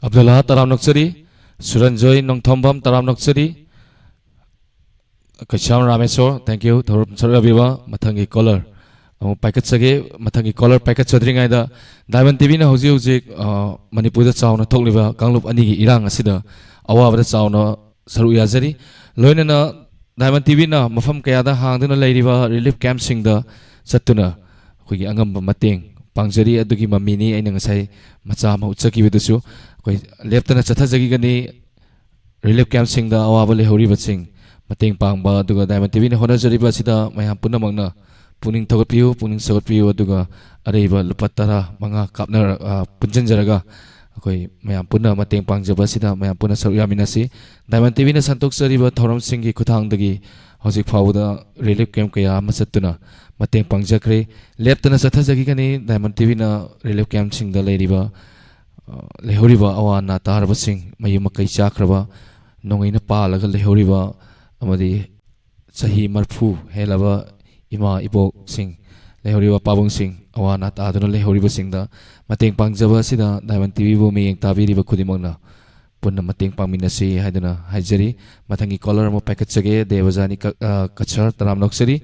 ꯑꯕꯗꯨꯜꯂꯥ, ꯇꯔꯥꯝꯅ ꯑꯣꯛꯆꯔꯤ꯫ ꯁꯨꯔꯟꯖꯣꯏ ꯅꯣꯡꯊꯣꯝꯕꯝ, ꯇꯔꯥꯝꯅ ꯑꯣꯛꯆꯔꯤ꯫ ꯀꯩꯁꯥꯝ ꯔꯥꯃꯦꯁꯣꯔ, thank you꯫ ꯊꯧꯔꯝ ꯁꯔꯨꯛ ꯌꯥꯕꯤꯕ꯫ ꯃꯊꯪꯒꯤ caller ꯑꯃꯨꯛ ꯄꯥꯏꯈꯠꯆꯒꯦ꯫ ꯃꯊꯪꯒꯤ caller ꯄꯥꯏꯈꯠꯆꯗ꯭ꯔꯤꯉꯩꯗ, Diamond ꯇꯤꯚꯤꯅ ꯍꯧꯖꯤꯛ ꯍꯧꯖꯤꯛ, ꯑ, ꯃꯅꯤꯄꯨꯔꯗ ꯆꯥꯎꯅ ꯊꯣꯛꯂꯤꯕ ꯀꯥꯡꯂꯨꯞ ꯑꯅꯤꯒꯤ ꯏꯔꯥꯡ ꯑꯁꯤꯗ ꯑꯋꯥꯕꯗ ꯆꯥꯎꯅ ꯁꯔꯨꯛ ꯌꯥꯖꯔꯤ꯫ ꯂꯣꯏꯅꯅ Diamond ꯇꯤꯚꯤꯅ ꯃꯐꯝ ꯀꯌꯥꯗ ꯍꯥꯡꯗꯨꯅ ꯂꯩꯔꯤꯕ relief campꯁꯤꯡꯗ ꯆꯠꯇꯨꯅ ꯑꯩꯈꯣꯏꯒꯤ ꯑꯉꯝꯕ ꯃꯇꯦꯡ ꯄꯥꯡꯖꯔꯤ꯫ ꯑꯗꯨꯒꯤ ꯃꯃꯤꯅꯤ ꯑꯩꯅ ꯉꯁꯥꯏ ꯃꯆꯥ ꯑꯃ ꯎꯠꯆꯈꯤꯕꯗꯨꯁꯨ꯫ ꯑꯩꯈꯣꯏ ꯂꯦꯞꯇꯅ ꯆꯠꯊꯖꯈꯤꯒꯅꯤ꯫ Relief campꯁꯤꯡꯗ ꯑꯋꯥꯕ ꯂꯩꯍꯧꯔꯤꯕꯁꯤꯡ ꯃꯇꯦꯡ ꯄꯥꯡꯕ, ꯑꯗꯨꯒ Diamond ꯇꯤꯚꯤꯅ ꯍꯣꯠꯅꯖꯔꯤꯕ ꯑꯁꯤꯗ ꯃꯌꯥꯝ ꯄꯨꯝꯅꯃꯛꯅ ꯄꯨꯛꯅꯤꯡ ꯊꯧꯒꯠꯄꯤꯌꯨ, ꯄꯨꯛꯅꯤꯡ ꯁꯧꯒꯠꯄꯤꯌꯨ, ꯑꯗꯨꯒ ꯑꯔꯩꯕ ꯂꯨꯄꯥ ꯇꯔꯥ ꯃꯉꯥ ꯀꯥꯞꯅꯔ-, ꯑ, ꯄꯨꯟꯁꯤꯟꯖꯔꯒ ꯑꯩꯈꯣꯏ ꯃꯌꯥꯝ ꯄꯨꯟꯅ ꯃꯇꯦꯡ ꯄꯥꯡꯖꯕ ꯑꯁꯤꯗ ꯃꯌꯥꯝ ꯄꯨꯟꯅ ꯁꯔꯨꯛ ꯌꯥꯃꯤꯟꯅꯁꯤ꯫ Diamond ꯇꯤꯚꯤꯅ ꯁꯟꯗꯣꯛꯆꯔꯤꯕ ꯊꯧꯔꯝꯁꯤꯡꯒꯤ ꯈꯨꯠꯊꯥꯡꯗꯒꯤ ꯍꯧꯖꯤꯛ ꯐꯥꯎꯕꯗ relief camp ꯀꯌꯥ ꯑꯃ ꯆꯠꯇꯨꯅ ꯃꯇꯦꯡ ꯄꯥꯡꯖꯈ꯭ꯔꯦ꯫ ꯂꯦꯞꯇꯅ ꯆꯠꯊꯖꯈꯤꯒꯅꯤ꯫ Diamond ꯇꯤꯚꯤꯅ relief campꯁꯤꯡꯗ ꯂꯩꯔꯤꯕ, ꯑ, ꯂꯩꯍꯧꯔꯤꯕ ꯑꯋꯥ ꯑꯅꯥ ꯇꯥꯔꯕꯁꯤꯡ, ꯃꯌꯨꯝ ꯃꯀꯩ ꯆꯥꯈ꯭ꯔꯕ, ꯅꯣꯡꯃꯩꯅ ꯄꯥꯜꯂꯒ ꯂꯩꯍꯧꯔꯤꯕ ꯑꯃꯗꯤ ꯆꯍꯤ ꯃꯔꯐꯨ ꯍꯦꯜꯂꯕ ꯏꯃꯥ ꯏꯕꯣꯛꯁꯤꯡ, ꯂꯩꯍꯧꯔꯤꯕ ꯄꯥꯕꯨꯡꯁꯤꯡ, ꯑꯋꯥ ꯑꯅꯥ ꯇꯥꯗꯨꯅ ꯂꯩꯍꯧꯔꯤꯕꯁꯤꯡꯗ ꯃꯇꯦꯡ ꯄꯥꯡꯖꯕ ꯑꯁꯤꯗ Diamond ꯇꯤꯚꯤꯕꯨ ꯃꯤꯠꯌꯦꯡ ꯇꯥꯕꯤꯔꯤꯕ ꯈꯨꯗꯤꯡꯃꯛꯅ ꯄꯨꯟꯅ ꯃꯇꯦꯡ ꯄꯥꯡꯃꯤꯟꯅꯁꯤ ꯍꯥꯏꯗꯨꯅ ꯍꯥꯏꯖꯔꯤ꯫ ꯃꯊꯪꯒꯤ caller ꯑꯃ ꯄꯥꯏꯈꯠꯆꯒꯦ꯫ ꯗꯦꯕꯖꯥꯅꯤ ꯀ-, ꯑ, ꯀꯆꯔ, ꯇꯔꯥꯝꯅ ꯑꯣꯛꯆꯔꯤ꯫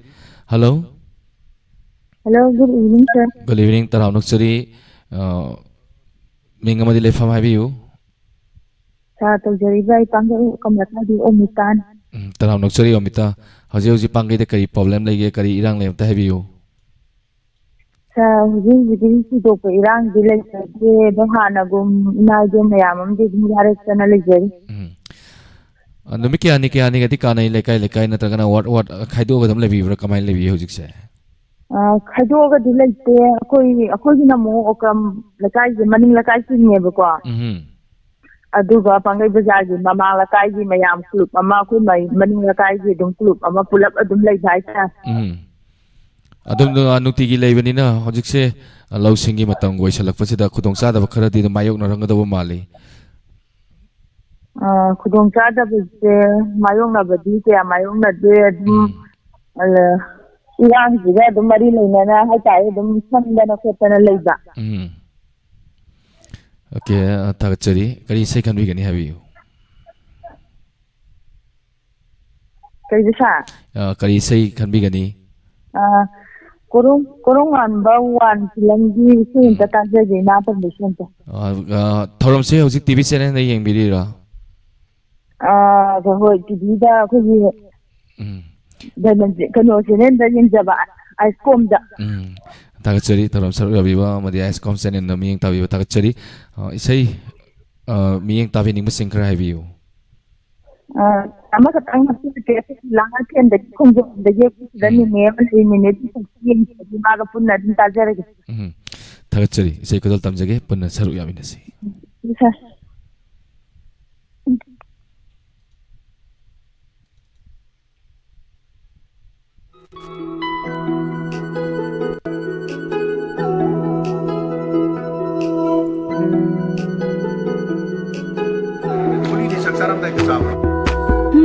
Hello꯫ Hello, good evening, sir. Good evening, ꯇꯔꯥꯝꯅ ꯑꯣꯛꯆꯔꯤ꯫ ꯑ, ꯃꯤꯡ ꯑꯃꯗꯤ ꯂꯩꯐꯝ ꯍꯥꯏꯕꯤꯌꯨ꯫ Sir, ꯇꯧꯖꯔꯤꯕ ꯑꯩ ꯄꯥꯡꯒꯩ ꯀꯝꯂꯥꯊꯥꯕꯤ ꯑꯣꯃꯤꯇꯥꯟ꯫ ꯎꯝ, ꯇꯔꯥꯝꯅ ꯑꯣꯛꯆꯔꯤ ꯑꯣꯃꯤꯇꯥ꯫ ꯍꯧꯖꯤꯛ ꯍꯧꯖꯤꯛ ꯄꯥꯡꯒꯩꯗ ꯀꯔꯤ problem ꯂꯩꯒꯦ, ꯀꯔꯤ ꯏꯔꯥꯡ ꯂꯩ, ꯑꯝꯇ ꯍꯥꯏꯕꯤꯌꯨ꯫ Sir, ꯍꯧꯖꯤꯛ ꯍꯧꯖꯤꯛꯀꯤ ꯊꯣꯏꯗꯣꯛꯄ ꯏꯔꯥꯡꯗꯤ ꯂꯩꯖꯗꯦ, ꯑꯗꯣ ꯍꯥꯟꯅꯒꯨꯝ ꯏꯃꯥ ꯏꯕꯦꯟ ꯃꯌꯥꯝ ꯑꯃꯗꯤ ꯑꯗꯨꯝ ꯋꯥꯔꯛꯇꯅ ꯂꯩꯖꯔꯤ꯫ ꯎꯝ꯫ ꯑ, ꯅꯨꯃꯤꯠ ꯀꯌꯥꯅꯤ ꯀꯌꯥꯅꯤꯒꯗꯤ ꯀꯥꯟꯅꯩ? ꯂꯩꯀꯥꯏ ꯂꯩꯀꯥꯏ ꯅꯠꯇ꯭ꯔꯒꯅ ward ward ꯈꯥꯏꯗꯣꯛꯑꯒ ꯑꯗꯨꯝ ꯂꯩꯕꯤꯕ꯭ꯔꯥ? ꯀꯃꯥꯏꯅ ꯂꯩꯕꯤ ꯍꯧꯖꯤꯛꯁꯦ? ꯑ, ꯈꯥꯏꯗꯣꯛꯑꯒꯗꯤ ꯂꯩꯇꯦ꯫ ꯑꯩꯈꯣꯏ, ꯑꯩꯈꯣꯏꯒꯤꯅ ꯑꯃꯨꯛ ꯑꯣꯀ꯭ꯔꯝ ꯂꯩꯀꯥꯏꯒꯤ ꯃꯅꯤꯡ ꯂꯩꯀꯥꯏ ꯆꯤꯡꯉꯦꯕꯀꯣ꯫ ꯎꯝ꯫ ꯑꯗꯨꯒ ꯄꯥꯡꯒꯩ ꯕꯖꯥꯔꯒꯤ ꯃꯃꯥꯡ ꯂꯩꯀꯥꯏꯒꯤ ꯃꯌꯥꯝ ꯀ꯭ꯂꯨꯕ ꯑꯃ, ꯑꯩꯈꯣꯏ ꯃꯩ-, ꯃꯅꯤꯡ ꯂꯩꯀꯥꯏꯒꯤ ꯑꯗꯨꯝ ꯀ꯭ꯂꯨꯕ ꯑꯃ ꯄꯨꯂꯞ ꯑꯗꯨꯝ ꯂꯩꯕ ꯍꯥꯏꯇꯥꯔꯦ꯫ ꯎꯝ꯫ ꯑꯗꯨꯝ, ꯑ, ꯅꯨꯡꯇꯤꯒꯤ ꯂꯩꯕꯅꯤꯅ ꯍꯧꯖꯤꯛꯁꯦ, ꯑ, ꯂꯧꯁꯤꯡꯒꯤ ꯃꯇꯝꯒ ꯑꯣꯏꯁꯜꯂꯛꯄꯁꯤꯗ ꯈꯨꯗꯣꯡꯆꯥꯗꯕ ꯈꯔꯗꯤ ꯑꯗꯨꯝ ꯃꯥꯌꯣꯛꯅꯔꯝꯒꯗꯧꯕ ꯃꯥꯜꯂꯤ꯫ ꯑ, ꯈꯨꯗꯣꯡꯆꯥꯗꯕꯁꯦ ꯃꯥꯌꯣꯛꯅꯕꯗꯤ ꯀꯌꯥ ꯃꯥꯌꯣꯛꯅꯗꯦ꯫ ꯑꯗꯨꯝ, ꯎꯝ꯫ ꯑ, ꯏꯔꯥꯡꯁꯤꯒ ꯑꯗꯨꯝ ꯃꯔꯤ ꯂꯩꯅꯅ ꯍꯥꯏꯇꯥꯔꯦ, ꯑꯗꯨꯝ ꯁꯪꯗꯅ ꯈꯣꯠꯇꯅ ꯂꯩꯕ꯫ ꯎꯝ꯫ ꯑꯣꯀꯦ, ꯑ, ꯊꯥꯒꯠꯆꯔꯤ꯫ ꯀꯔꯤ ꯏꯁꯩ ꯈꯟꯕꯤꯒꯅꯤ ꯍꯥꯏꯕꯤꯌꯨ꯫ ꯀꯔꯤꯁꯦ ꯁꯥꯔ? ꯑ, ꯀꯔꯤ ꯏꯁꯩ ꯈꯟꯕꯤꯒꯅꯤ? ꯑ, ꯀꯣꯔꯣꯡ, ꯀꯣꯔꯣꯡ ꯉꯥꯟꯕ ꯋꯥꯟ ꯐꯤꯂꯝꯒꯤ ꯏꯁꯩ ꯑꯝꯇ ꯎꯝ꯫ ꯇꯥꯖꯒꯦ, ꯏꯃꯥ ꯄꯥꯟꯕ ꯏꯁꯩ ꯑꯝꯇ꯫ ꯑ, ꯑ, ꯊꯧꯔꯝꯁꯦ ꯍꯧꯖꯤꯛ ꯇꯤ ꯚꯤ ꯆꯦꯅꯦꯜꯗ ꯌꯦꯡꯕꯤꯔꯤꯔꯥ? ꯑ, ꯍꯣꯏ, ꯇꯤ ꯚꯤꯗ ꯑꯩꯈꯣꯏꯒꯤ ꯎꯝ꯫ ꯗꯥꯏꯃꯟꯁꯦ, ꯀꯩꯅꯣ, ꯆꯦꯅꯦꯜꯗ ꯌꯦꯡꯖꯕ, ꯑꯥꯏꯁꯀꯣꯝꯗ꯫ ꯎꯝ꯫ ꯊꯥꯒꯠꯆꯔꯤ, ꯊꯧꯔꯝ ꯁꯔꯨꯛ ꯌꯥꯕꯤꯕ ꯑꯃꯗꯤ ꯑꯥꯏꯁꯀꯣꯝ ꯆꯦꯅꯦꯜꯗ ꯃꯤꯠꯌꯦꯡ ꯇꯥꯕꯤꯕ ꯊꯥꯒꯠꯆꯔꯤ꯫ ꯑ, ꯏꯁꯩ, ꯑ, ꯃꯤꯠꯌꯦꯡ ꯇꯥꯕꯤꯅꯤꯡꯕꯁꯤꯡ ꯈꯔ ꯍꯥꯏꯕꯤꯌꯨ꯫ ꯑ, ꯑꯃꯈꯛꯇꯪ ꯍꯥꯞꯆꯔꯛꯀꯦ꯫ ꯑꯩꯈꯣꯏ ꯂꯥꯡꯉꯊꯦꯟꯗꯒꯤ ꯈꯣꯡꯖꯣꯝꯗꯒꯤ ꯑꯩꯈꯣꯏ ꯁꯤꯗ ꯎꯝ꯫ ꯅꯦꯅꯦ ꯑꯃ ꯂꯩ, ꯅꯦꯅꯦꯗꯤ ꯌꯦꯡꯉꯤ, ꯑꯗꯨ ꯃꯥꯒ ꯄꯨꯟꯅ ꯑꯗꯨꯝ ꯇꯥꯖꯔꯒꯦ꯫ ꯎꯝ꯫ ꯊꯥꯒꯠꯆꯔꯤ꯫ ꯏꯁꯩ ꯈꯨꯗꯣꯜ ꯇꯝꯖꯒꯦ, ꯄꯨꯟꯅ ꯁꯔꯨꯛ ꯌꯥꯃꯤꯟꯅꯁꯤ꯫ ꯎꯝ, ꯁꯥꯔ꯫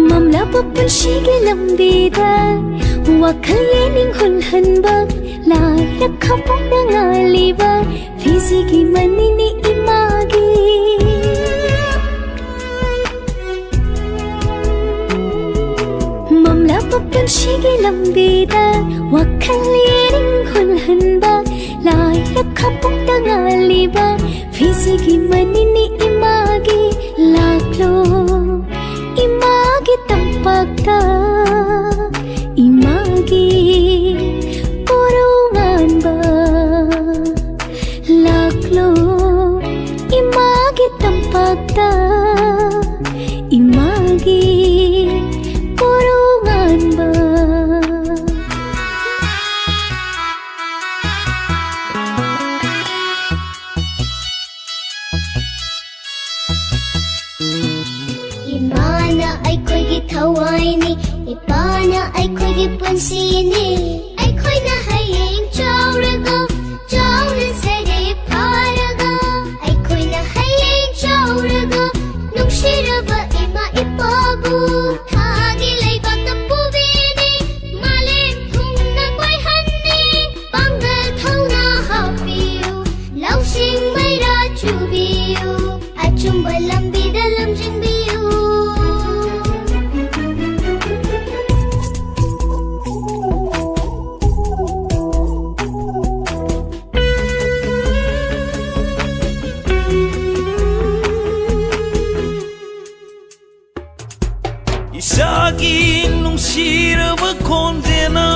ꯃꯝꯂꯕ ꯄꯨꯟꯁꯤꯒꯤ ꯂꯝꯕꯤꯗ ꯋꯥꯈꯜ ꯌꯦꯅꯤꯡ ꯍꯨꯜꯍꯟꯕ, ꯂꯥꯏꯔ ꯈꯥꯄꯣꯛꯅ ꯉꯥꯜꯂꯤꯕ ꯐꯤꯖꯤꯒꯤ ꯃꯅꯤꯅꯤ ꯏꯃꯥꯒꯤ꯫ ꯃꯝꯂꯕ ꯄꯨꯟꯁꯤꯒꯤ ꯂꯝꯕꯤꯗ ꯋꯥꯈꯜ ꯌꯦꯅꯤꯡ ꯍꯨꯜꯍꯟꯕ, ꯂꯥꯏꯔ ꯈꯥꯄꯣꯛꯇ ꯉꯥꯜꯂꯤꯕ ꯐꯤꯖꯤꯒꯤ ꯃꯅꯤꯅꯤ ꯏꯃꯥꯒꯤ꯫ ꯂꯥꯛꯂꯣ ꯏꯃꯥꯒꯤ ꯇꯝꯄꯥꯛꯇ, ꯏꯃꯥꯒꯤ ꯀꯣꯔꯧ ꯉꯥꯟꯕ꯫ ꯂꯥꯛꯂꯣ ꯏꯃꯥꯒꯤ ꯇꯝꯄꯥꯛꯇ, ꯏꯃꯥꯒꯤ ꯀꯣꯔꯧ ꯉꯥꯟꯕ꯫ ꯏꯃꯥꯅ ꯑꯩꯈꯣꯏꯒꯤ ꯊꯋꯥꯏꯅꯤ, ꯏꯄꯥꯅ ꯑꯩꯈꯣꯏꯒꯤ ꯄꯨꯟꯁꯤꯅꯤ꯫ ꯑꯩꯈꯣꯏꯅ ꯍꯌꯦꯡ ꯆꯥꯎꯔꯒ, ꯆꯥꯎꯅ ꯁꯔꯦ ꯐꯥꯔꯒ, ꯑꯩꯈꯣꯏꯅ ꯍꯌꯦꯡ ꯆꯥꯎꯔꯒ, ꯅꯨꯡꯁꯤꯔꯕ ꯏꯃꯥ ꯏꯄꯥꯕꯨ ꯊꯥꯒꯤ ꯂꯩꯕꯥꯛꯇ ꯄꯨꯕꯤꯅꯤ꯫ ꯃꯥꯂꯦꯝ ꯊꯨꯡꯅ ꯀꯣꯏꯍꯟꯅꯤ꯫ ꯄꯥꯡꯒꯜ ꯊꯧꯅꯥ ꯍꯥꯞꯄꯤꯌꯨ, ꯂꯧꯁꯤꯡ ꯃꯩꯔꯥ ꯆꯨꯕꯤꯌꯨ꯫ ꯅꯨꯡꯁꯤꯔꯕ ꯈꯣꯟꯖꯦꯜꯅ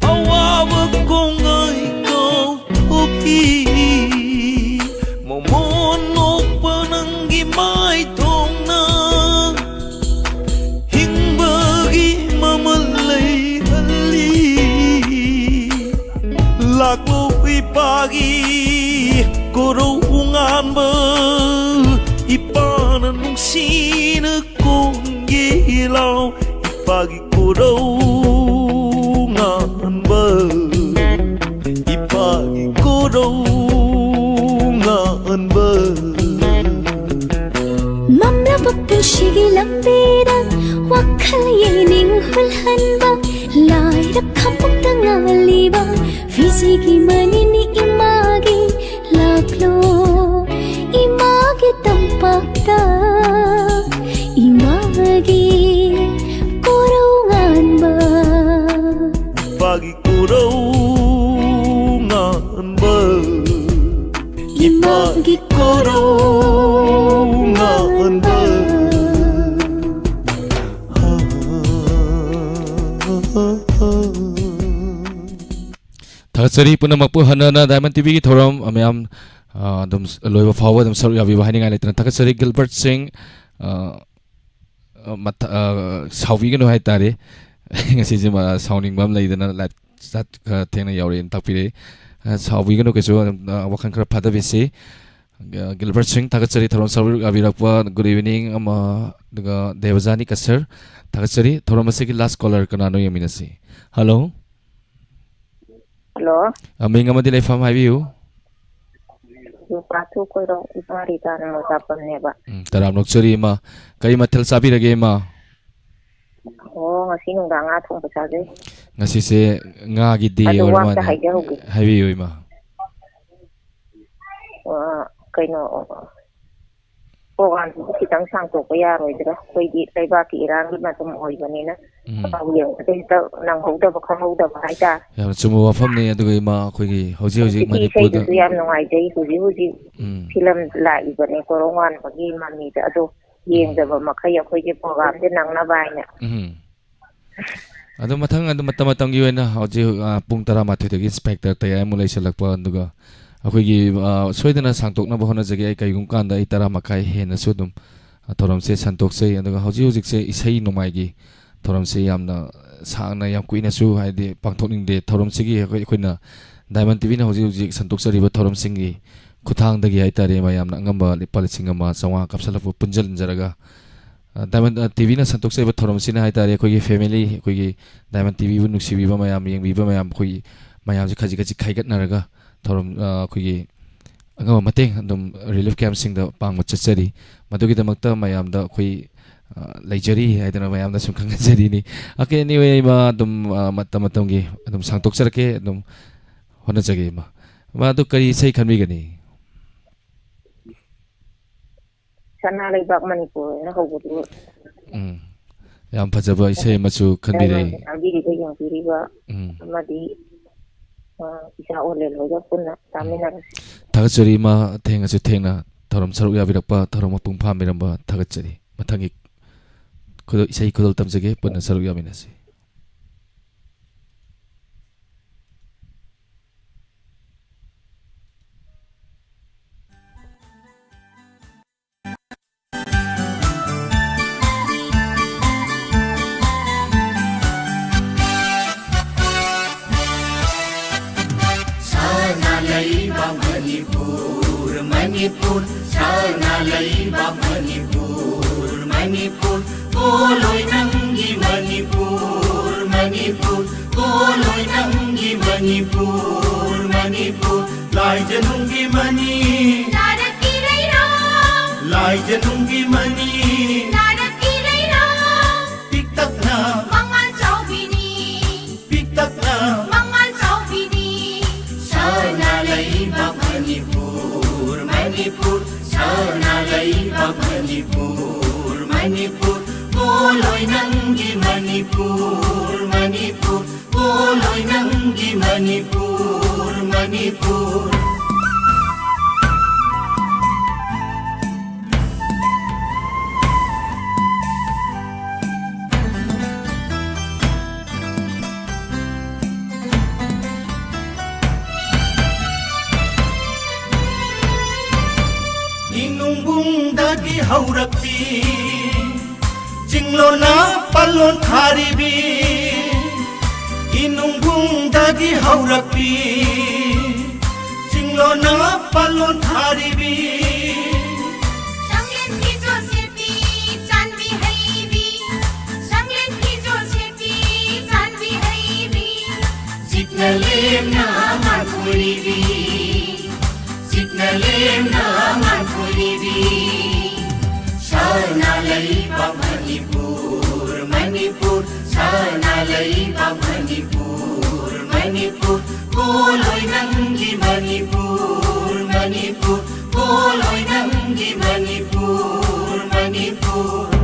ꯑꯋꯥꯕ ꯀꯣꯡꯒꯩ ꯀꯥꯎꯊꯣꯛꯏ꯫ ꯃꯣꯃꯣꯟ ꯅꯣꯛꯄ ꯅꯪꯒꯤ ꯃꯥꯏꯊꯣꯡꯅ ꯍꯤꯡꯕꯒꯤ ꯃꯃꯜ ꯂꯩꯍꯜꯂꯤ꯫ ꯂꯥꯛꯂꯣ ꯏꯄꯥꯒꯤ ꯀꯣꯔꯧ ꯉꯥꯟꯕ, ꯏꯄꯥꯅ ꯅꯨꯡꯁꯤꯅ ꯀꯣꯟꯒꯦ ꯂꯥꯎ꯫ ꯏꯄꯥꯒꯤ ꯀꯣꯔꯧ ꯉꯥꯟꯕ, ꯏꯄꯥꯒꯤ ꯀꯣꯔꯧ ꯉꯥꯟꯕ꯫ ꯃꯝꯂꯕ ꯄꯨꯟꯁꯤꯒꯤ ꯂꯝꯕꯤꯗ ꯋꯥꯈꯜ ꯌꯦꯡꯅꯤꯡ ꯍꯨꯜꯍꯟꯕ, ꯂꯥꯏꯔ ꯈꯝꯕꯣꯛꯇ ꯉꯥꯜꯂꯤꯕ ꯐꯤꯖꯤꯒꯤ ꯃꯅꯤꯅꯤ ꯏꯃꯥꯒꯤ꯫ ꯂꯥꯛꯂꯣ ꯏꯃꯥꯒꯤ ꯇꯝꯄꯥꯛꯇ, ꯏꯃꯥꯒꯤ ꯀꯣꯔꯧ ꯉꯥꯟꯕ꯫ ꯏꯄꯥꯒꯤ ꯀꯣꯔꯧ ꯉꯥꯟꯕ, ꯏꯃꯥꯒꯤ ꯀꯣꯔꯧ ꯉꯥꯟꯕ꯫ ꯊꯥꯒꯠꯆꯔꯤ ꯄꯨꯝꯅꯃꯛꯄꯨ꯫ ꯍꯟꯅ ꯍꯟꯅ Diamond ꯇꯤꯚꯤꯒꯤ ꯊꯧꯔꯝ ꯃꯌꯥꯝ, ꯑ, ꯑꯗꯨꯝ ꯂꯣꯏꯕ ꯐꯥꯎꯕ ꯑꯗꯨꯝ ꯁꯔꯨꯛ ꯌꯥꯕꯤꯕ ꯍꯥꯏꯅꯤꯡꯉꯥꯏ ꯂꯩꯇꯅ ꯊꯥꯒꯠꯆꯔꯤ꯫ ꯒꯤꯜꯕꯔꯠ ꯁꯤꯡ, ꯑ, ꯑ, ꯃꯊ-, ꯑ, ꯁꯥꯎꯕꯤꯒꯅꯨ ꯍꯥꯏꯇꯥꯔꯦ꯫ ꯉꯁꯤꯁꯦ ꯃꯥ ꯁꯥꯎꯅꯤꯡꯕ ꯑꯃ ꯂꯩꯗꯅ live chat ꯈꯔ ꯊꯦꯡꯅ ꯌꯥꯎꯔꯛꯑꯦꯅ ꯇꯥꯛꯄꯤꯔꯛꯏ꯫ ꯑ, ꯁꯥꯎꯕꯤꯒꯅꯨ ꯀꯩꯁꯨ, ꯑ, ꯋꯥꯈꯜ ꯈꯔ ꯐꯥꯊꯕꯤꯁꯤ꯫ ꯑ, ꯒꯤꯜꯕꯔꯠ ꯁꯤꯡ ꯊꯥꯒꯠꯆꯔꯤ ꯊꯧꯔꯝ ꯁꯔꯨꯛ ꯌꯥꯕꯤꯔꯛꯄ꯫ Good evening ꯑꯃ, ꯑꯗꯨꯒ ꯗꯦꯕꯖꯥꯅꯤ ꯀꯁꯔ ꯊꯥꯒꯠꯆꯔꯤ꯫ ꯊꯧꯔꯝ ꯑꯁꯤꯒꯤ last caller ꯀꯅꯥꯅꯣ ꯌꯦꯡꯃꯤꯟꯅꯁꯤ꯫ Hello꯫ Hello꯫ ꯑ, ꯃꯤꯡ ꯑꯃꯗꯤ ꯂꯩꯐꯝ ꯍꯥꯏꯕꯤꯌꯨ꯫ ꯂꯨꯄꯥꯊꯨ ꯀꯣꯏꯔꯣꯡ ꯏꯄꯥ ꯔꯤꯇꯥꯅ ꯃꯣꯖꯥꯄꯝꯅꯦꯕ꯫ ꯎꯝ, ꯇꯔꯥꯝ ꯅꯣꯛꯆꯔꯤ ꯏꯃꯥ꯫ ꯀꯔꯤ ꯃꯊꯦꯜ ꯆꯥꯕꯤꯔꯒꯦ ꯏꯃꯥ? ꯑꯣ, ꯉꯁꯤ ꯅꯨꯡꯗꯥꯡ ꯉꯥ ꯊꯣꯡꯕ ꯆꯥꯖꯩ꯫ ꯉꯁꯤꯁꯦ ꯉꯥꯒꯤ day ꯑꯗꯨ ꯑꯣꯏꯔ ꯋꯥ ꯑꯝꯇ ꯃꯥꯜꯂꯦ꯫ ꯍꯥꯏꯖꯍꯧꯒꯦ꯫ ꯍꯥꯏꯕꯤꯌꯨ ꯏꯃꯥ꯫ ꯑ, ꯀꯩꯅꯣ, ꯄ꯭ꯔꯣꯒ꯭ꯔꯥꯝꯁꯤꯕꯨ ꯈꯤꯇꯪ ꯁꯥꯡꯇꯣꯛꯄ ꯌꯥꯔꯣꯏꯗ꯭ꯔꯥ? ꯑꯩꯈꯣꯏꯗꯤ ꯂꯩꯕꯥꯛꯀꯤ ꯏꯔꯥꯡꯒꯤ ꯃꯇꯝ ꯑꯣꯏꯕꯅꯤꯅ ꯎꯝ꯫ ꯄꯥꯎ ꯌꯦꯡꯕꯗ ꯍꯦꯛꯇ ꯅꯪꯍꯧꯗꯕ ꯈꯪꯍꯧꯗꯕ ꯍꯥꯏꯇꯥꯔꯦ꯫ ꯌꯥꯝꯅ ꯆꯨꯝꯕ ꯋꯥꯐꯝꯅꯤ꯫ ꯑꯗꯨꯒ ꯏꯃꯥ, ꯑꯩꯈꯣꯏꯒꯤ ꯍꯧꯖꯤꯛ ꯍꯧꯖꯤꯛ ꯑꯩꯒꯤ ꯃꯅꯤꯄꯨꯔꯗ ꯏꯁꯩꯗꯨꯁꯨ ꯌꯥꯝ ꯅꯨꯡꯉꯥꯏꯖꯩ꯫ ꯍꯧꯖꯤꯛ ꯍꯧꯖꯤꯛ ꯎꯝ꯫ ꯐꯤꯂꯝ ꯂꯥꯛꯏꯕꯅꯦ ꯀꯣꯔꯧ ꯉꯥꯟꯕꯒꯤ ꯃꯃꯤꯗ꯫ ꯑꯗꯣ ꯌꯦꯡꯗꯕ ꯃꯈꯩ ꯑꯩꯈꯣꯏꯒꯤ programꯁꯦ ꯅꯪꯅꯕ ꯍꯥꯏꯅ꯫ ꯎꯝ꯫ ꯑꯗꯣ ꯃꯊꯪ, ꯑꯗꯨ ꯃꯇꯝ ꯃꯇꯝꯒꯤ ꯑꯣꯏꯅ ꯍꯧꯖꯤꯛ, ꯑ, ꯄꯨꯡ ꯇꯔꯥꯃꯥꯊꯣꯏꯗꯒꯤ Inspector ꯇꯌꯥꯏꯃ ꯂꯩꯁꯜꯂꯛꯄ, ꯑꯗꯨꯒ ꯑꯩꯈꯣꯏꯒꯤ, ꯑ, ꯁꯣꯏꯗꯅ ꯁꯥꯡꯗꯣꯛꯅꯕ ꯍꯣꯠꯅꯖꯒꯦ꯫ ꯑꯩ ꯀꯔꯤꯒꯨꯝꯕ ꯀꯥꯟꯗ ꯑꯩ ꯇꯔꯥ ꯃꯈꯥꯏ ꯍꯦꯟꯅꯁꯨ ꯑꯗꯨꯝ, ꯑ, ꯊꯧꯔꯝꯁꯦ ꯁꯟꯗꯣꯛꯆꯩ꯫ ꯑꯗꯨꯒ ꯍꯧꯖꯤꯛ ꯍꯧꯖꯤꯛꯁꯦ ꯏꯁꯩ ꯅꯣꯡꯃꯥꯏꯒꯤ ꯊꯧꯔꯝꯁꯦ ꯌꯥꯝꯅ ꯁꯥꯡꯅ, ꯌꯥꯝ ꯀꯨꯏꯅꯁꯨ ꯍꯥꯏꯗꯤ ꯄꯥꯡꯊꯣꯛꯅꯤꯡꯗꯦ꯫ ꯊꯧꯔꯝꯁꯤꯒꯤ ꯑꯩꯈꯣꯏ, ꯑꯩꯈꯣꯏꯅ Diamond TVꯅ ꯍꯧꯖꯤꯛ ꯍꯧꯖꯤꯛ ꯁꯟꯗꯣꯛꯆꯔꯤꯕ ꯊꯧꯔꯝꯁꯤꯡꯒꯤ ꯈꯨꯠꯊꯥꯡꯗꯒꯤ ꯍꯥꯏꯇꯥꯔꯦ, ꯃꯌꯥꯝꯅ ꯑꯉꯝꯕ ꯂꯨꯄꯥ ꯂꯤꯁꯤꯡ ꯑꯃ ꯆꯥꯝꯃꯉꯥ ꯀꯥꯞꯁꯜꯂꯛꯄ ꯄꯨꯟꯁꯤꯟꯖꯔꯒ, ꯑ, Diamond, ꯑ, TVꯅ ꯁꯟꯗꯣꯛꯆꯔꯤꯕ ꯊꯧꯔꯝꯁꯤꯅ ꯍꯥꯏꯇꯥꯔꯦ, ꯑꯩꯈꯣꯏꯒꯤ family, ꯑꯩꯈꯣꯏꯒꯤ Diamond TVꯕꯨ ꯅꯨꯡꯁꯤꯕꯤꯕ ꯃꯌꯥꯝ, ꯌꯦꯡꯕꯤꯕ ꯃꯌꯥꯝ, ꯑꯩꯈꯣꯏꯒꯤ ꯃꯌꯥꯝꯁꯦ ꯈꯖꯤꯛ ꯈꯖꯤꯛ ꯈꯥꯏꯒꯠꯅꯔꯒ ꯊꯧꯔꯝ, ꯑ, ꯑꯩꯈꯣꯏꯒꯤ ꯑꯉꯝꯕ ꯃꯇꯦꯡ ꯑꯗꯨꯝ relief campꯁꯤꯡꯗ ꯄꯥꯡꯕ ꯆꯠꯆꯔꯤ꯫ ꯃꯗꯨꯒꯤꯗꯃꯛꯇ ꯃꯌꯥꯝꯗ ꯑꯩꯈꯣꯏ, ꯑ, ꯂꯩꯖꯔꯤ ꯍꯥꯏꯗꯅ ꯃꯌꯥꯝꯗ ꯁꯨꯝ ꯈꯪꯍꯟꯖꯔꯤꯅꯤ꯫ Okay, anyway, ꯏꯃꯥ, ꯑꯗꯨꯝ, ꯑ, ꯃꯇꯝ ꯃꯇꯝꯒꯤ ꯑꯗꯨꯝ ꯁꯥꯡꯗꯣꯛꯆꯔꯛꯀꯦ, ꯑꯗꯨꯝ ꯍꯣꯠꯅꯖꯒꯦ, ꯏꯃꯥ꯫ ꯏꯃꯥ, ꯑꯗꯨ ꯀꯔꯤ ꯏꯁꯩ ꯈꯟꯕꯤꯒꯅꯤ? ꯁꯅꯥ ꯂꯩꯕꯥꯛ ꯃꯅꯤꯄꯨꯔ ꯍꯥꯏꯅ ꯍꯧꯕꯗꯨ ꯎꯝ꯫ ꯌꯥꯝ ꯐꯖꯕ ꯏꯁꯩ ꯑꯃꯁꯨ ꯈꯟꯕꯤꯔꯦ꯫ ꯇꯥꯕꯤꯔꯤꯕ, ꯌꯦꯡꯕꯤꯔꯤꯕ ꯎꯝ꯫ ꯑꯃꯗꯤ, ꯑ, ꯏꯆꯥ ꯑꯣꯂꯦꯟ ꯍꯣꯏꯒ ꯄꯨꯟꯅ ꯇꯥꯃꯤꯟꯅꯔꯁꯤ꯫ ꯊꯥꯒꯠꯆꯔꯤ, ꯏꯃꯥ, ꯊꯦꯡꯉꯁꯨ ꯊꯦꯡꯅ ꯊꯧꯔꯝ ꯁꯔꯨꯛ ꯌꯥꯕꯤꯔꯛꯄ, ꯊꯧꯔꯝ ꯃꯄꯨꯡ ꯐꯥꯍꯟꯕꯤꯔꯝꯕ ꯊꯥꯒꯠꯆꯔꯤ꯫ ꯃꯊꯪꯒꯤ ꯈꯨꯗꯣ-, ꯏꯁꯩ ꯈꯨꯗꯣꯜ ꯇꯝꯖꯒꯦ, ꯄꯨꯟꯅ ꯁꯔꯨꯛ ꯌꯥꯃꯤꯟꯅꯁꯤ꯫ ꯁꯅꯥ ꯂꯩꯕꯥꯛ ꯃꯅꯤꯄꯨꯔ, ꯃꯅꯤꯄꯨꯔ, ꯁꯅꯥ ꯂꯩꯕꯥꯛ ꯃꯅꯤꯄꯨꯔ, ꯃꯅꯤꯄꯨꯔ, ꯄꯣꯂꯣꯏ ꯅꯪꯒꯤ ꯃꯅꯤꯄꯨꯔ, ꯃꯅꯤꯄꯨꯔ, ꯄꯣꯂꯣꯏ ꯅꯪꯒꯤ ꯃꯅꯤꯄꯨꯔ, ꯃꯅꯤꯄꯨꯔ, ꯂꯥꯏꯖꯅꯨꯡꯒꯤ ꯃꯅꯤ, ꯂꯥꯏꯖꯅꯨꯡꯒꯤ ꯃꯅꯤ, ꯄꯤꯛꯇꯛꯅ ꯃꯉꯥꯜ ꯆꯥꯎꯕꯤꯅꯤ, ꯄꯤꯛꯇꯛꯅ ꯃꯉꯥꯜ ꯆꯥꯎꯕꯤꯅꯤ, ꯁꯅꯥ ꯂꯩꯕꯥꯛ ꯃꯅꯤꯄꯨꯔ, ꯃꯅꯤꯄꯨꯔ, ꯁꯅꯥ ꯂꯩꯕꯥꯛ ꯃꯅꯤꯄꯨꯔ, ꯃꯅꯤꯄꯨꯔ, ꯄꯣꯂꯣꯏ ꯅꯪꯒꯤ ꯃꯅꯤꯄꯨꯔ, ꯃꯅꯤꯄꯨꯔ, ꯄꯣꯂꯣꯏ ꯅꯪꯒꯤ ꯃꯅꯤꯄꯨꯔ, ꯃꯅꯤꯄꯨꯔ꯫ ꯍꯧꯔꯛꯄꯤ, ꯆꯤꯡꯂꯣꯟꯅ ꯄꯜꯂꯣꯟ ꯊꯥꯔꯤꯕꯤ, ꯏꯅꯨꯡꯕꯨꯡꯗꯒꯤ ꯍꯧꯔꯛꯄꯤ, ꯆꯤꯡꯂꯣꯟꯅ ꯄꯜꯂꯣꯟ ꯊꯥꯔꯤꯕꯤ꯫ ꯆꯥꯡꯂꯦꯟ ꯐꯤꯖꯣꯜ ꯁꯦꯠꯄꯤ, ꯆꯥꯟꯕꯤ ꯍꯩꯕꯤ, ꯆꯥꯡꯂꯦꯟ ꯐꯤꯖꯣꯜ ꯁꯦꯠꯄꯤ, ꯆꯥꯟꯕꯤ ꯍꯩꯕꯤ, ꯆꯤꯛꯅ ꯂꯦꯝꯅ ꯃꯥꯟ ꯀꯣꯏꯔꯤꯕꯤ, ꯆꯤꯛꯅ ꯂꯦꯝꯅ ꯃꯥꯟ ꯀꯣꯏꯔꯤꯕꯤ꯫ ꯁꯅꯥ ꯂꯩꯕꯥꯛ ꯃꯅꯤꯄꯨꯔ, ꯃꯅꯤꯄꯨꯔ, ꯁꯅꯥ ꯂꯩꯕꯥꯛ ꯃꯅꯤꯄꯨꯔ, ꯃꯅꯤꯄꯨꯔ, ꯄꯣꯂꯣꯏ ꯅꯪꯒꯤ ꯃꯅꯤꯄꯨꯔ, ꯃꯅꯤꯄꯨꯔ, ꯄꯣꯂꯣꯏ ꯅꯪꯒꯤ ꯃꯅꯤꯄꯨꯔ, ꯃꯅꯤꯄꯨꯔ꯫